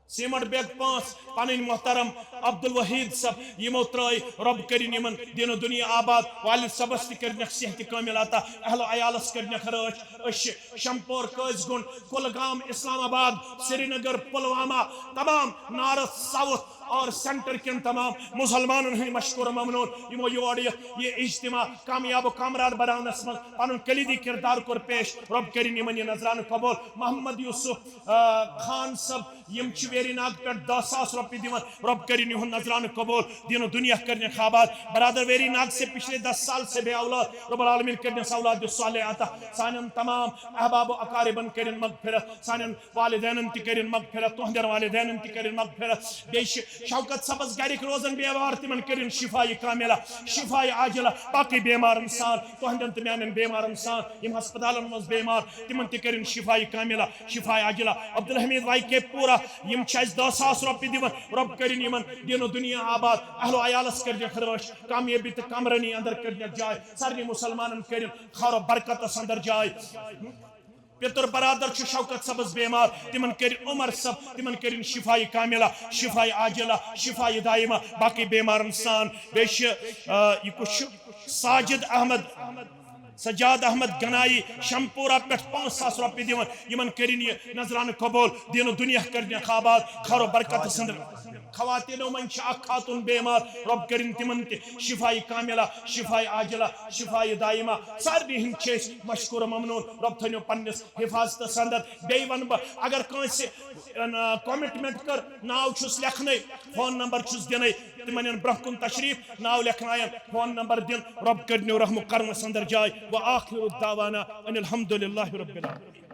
سیمٹ بیگ پانٛژھ، پنٕنۍ محترم عبدالوحید صٲب، یِمو ترٲے، رۄب کٔرِن یِمن دِنہٕ دُنیا آباد، والد صٲبس تہِ کٔرِنَکھ صحت کٲمل عطا، اہل و عیالس کٔرِنَکھ رٲچھ۔ أسۍ چھِ شمپور، قٲضۍ گُنڈ، کُلگام، اسلام آباد، سرینگر، پلوامہ، تمام نارتھ، ساؤتھ اور سینٹر کٮ۪ن تمام مسلمانن ہٕنٛدۍ مشکور ممنون، یِمو یور یِتھ یہِ اجتماع کامیاب و کامران بناونس منٛز پنُن کلیدی کردار کوٚر پیش۔ رۄب کٔرِن یِمن یہِ نذرانہٕ قبول۔ محمد یوسف، آ، خان صٲب، یِم چھِ ویری ناگ پٮ۪ٹھ دَہ ساس رۄپیہِ دِوان۔ رۄب کٔرِن یِہُنٛد نذرانہٕ قبول، دِنہٕ دُنیا کٔرِنَکھ آباد۔ برادر ویری ناگ سے پچھلے دس سال سے بے اولاد، رب العالمین کٔرِنَس اولاد صالح عطا۔ سانٮ۪ن تمام احباب و اقاربن کٔرِن مغفرت، سانٮ۪ن والدینن تہِ کٔرِن مغفرت، تُہنٛدٮ۪ن والدینن تہِ کٔرِن مغفرت۔ بیٚیہِ چھِ شوکت صٲبس گرِکۍ روزان بیمار، تِمن کٔرِن شفایہِ کاملہ، شفایہِ عاجلہ، باقٕے بیمارن سان، تُہنٛدٮ۪ن تہٕ میانٮ۪ن بیمارن سان، یِم ہسپتالن منٛز بیمار، تِمن تہِ کٔرِن شفایہِ کاملہ، شفایہِ عاجلہ۔ عبدالحمید وائی کے پورہ، یِم چھِ اَسہِ دَہ ساس رۄپیہِ دِوان، رۄب کٔرِن یِمن دین و دُنیا آباد، اہل و عیالس کٔرِن خرٲش، کامیٲبی تہٕ کامرٲنی اندر کٔرِن جاے، سارنٕے مُسلمانن کٔرِن خٲر و برکتس اندر جاے۔ پِتُر برادر چھُ شوکت صٲبس بیمار، تِمن کٔرِن عمر صٲب، تِمن کٔرِن شفایہِ کاملہ، شفایہِ عاجلہ، شفایہِ دائمہ، باقٕے بیمارن سان۔ بیٚیہِ چھِ، آ، یہِ کُس چھُ؟ ساجد احمد، سجاد احمد گنایی، شمپورہ پٮ۪ٹھ پانٛژھ ساس رۄپیہِ دِوان، یِمن کٔرِن یہِ نذرانہٕ قبول، دین و دُنیا کٔرِنَکھ آباد، خٲر و برکتس اندر۔ خواتینو منٛز چھِ اکھ خاتون بیمار، رۄب کٔرِن تِمن تہِ شفایہِ کاملہ، شفایہِ عاجلہ، شفایہِ دائمہ۔ سارنٕے ہٕنٛدۍ چھِ أسۍ مشکور و ممنون، رۄب تھٲینو پننِس حفاظتس اندر۔ بیٚیہِ ونہٕ بہٕ، اگر کٲنٛسہِ، اَن، commitment کٔر، ناو چھُس لیکھنَے، فون نمبر چھُس دِنَے، تِمن یِن برٛونٛہہ کُن تشریف، ناو لیکھناین، فون نمبر دِن، رۄب کٔرِنو رحم و کرمس اندر جاے۔ وآخر دعوانا ان الحمد للہ رب العالمین۔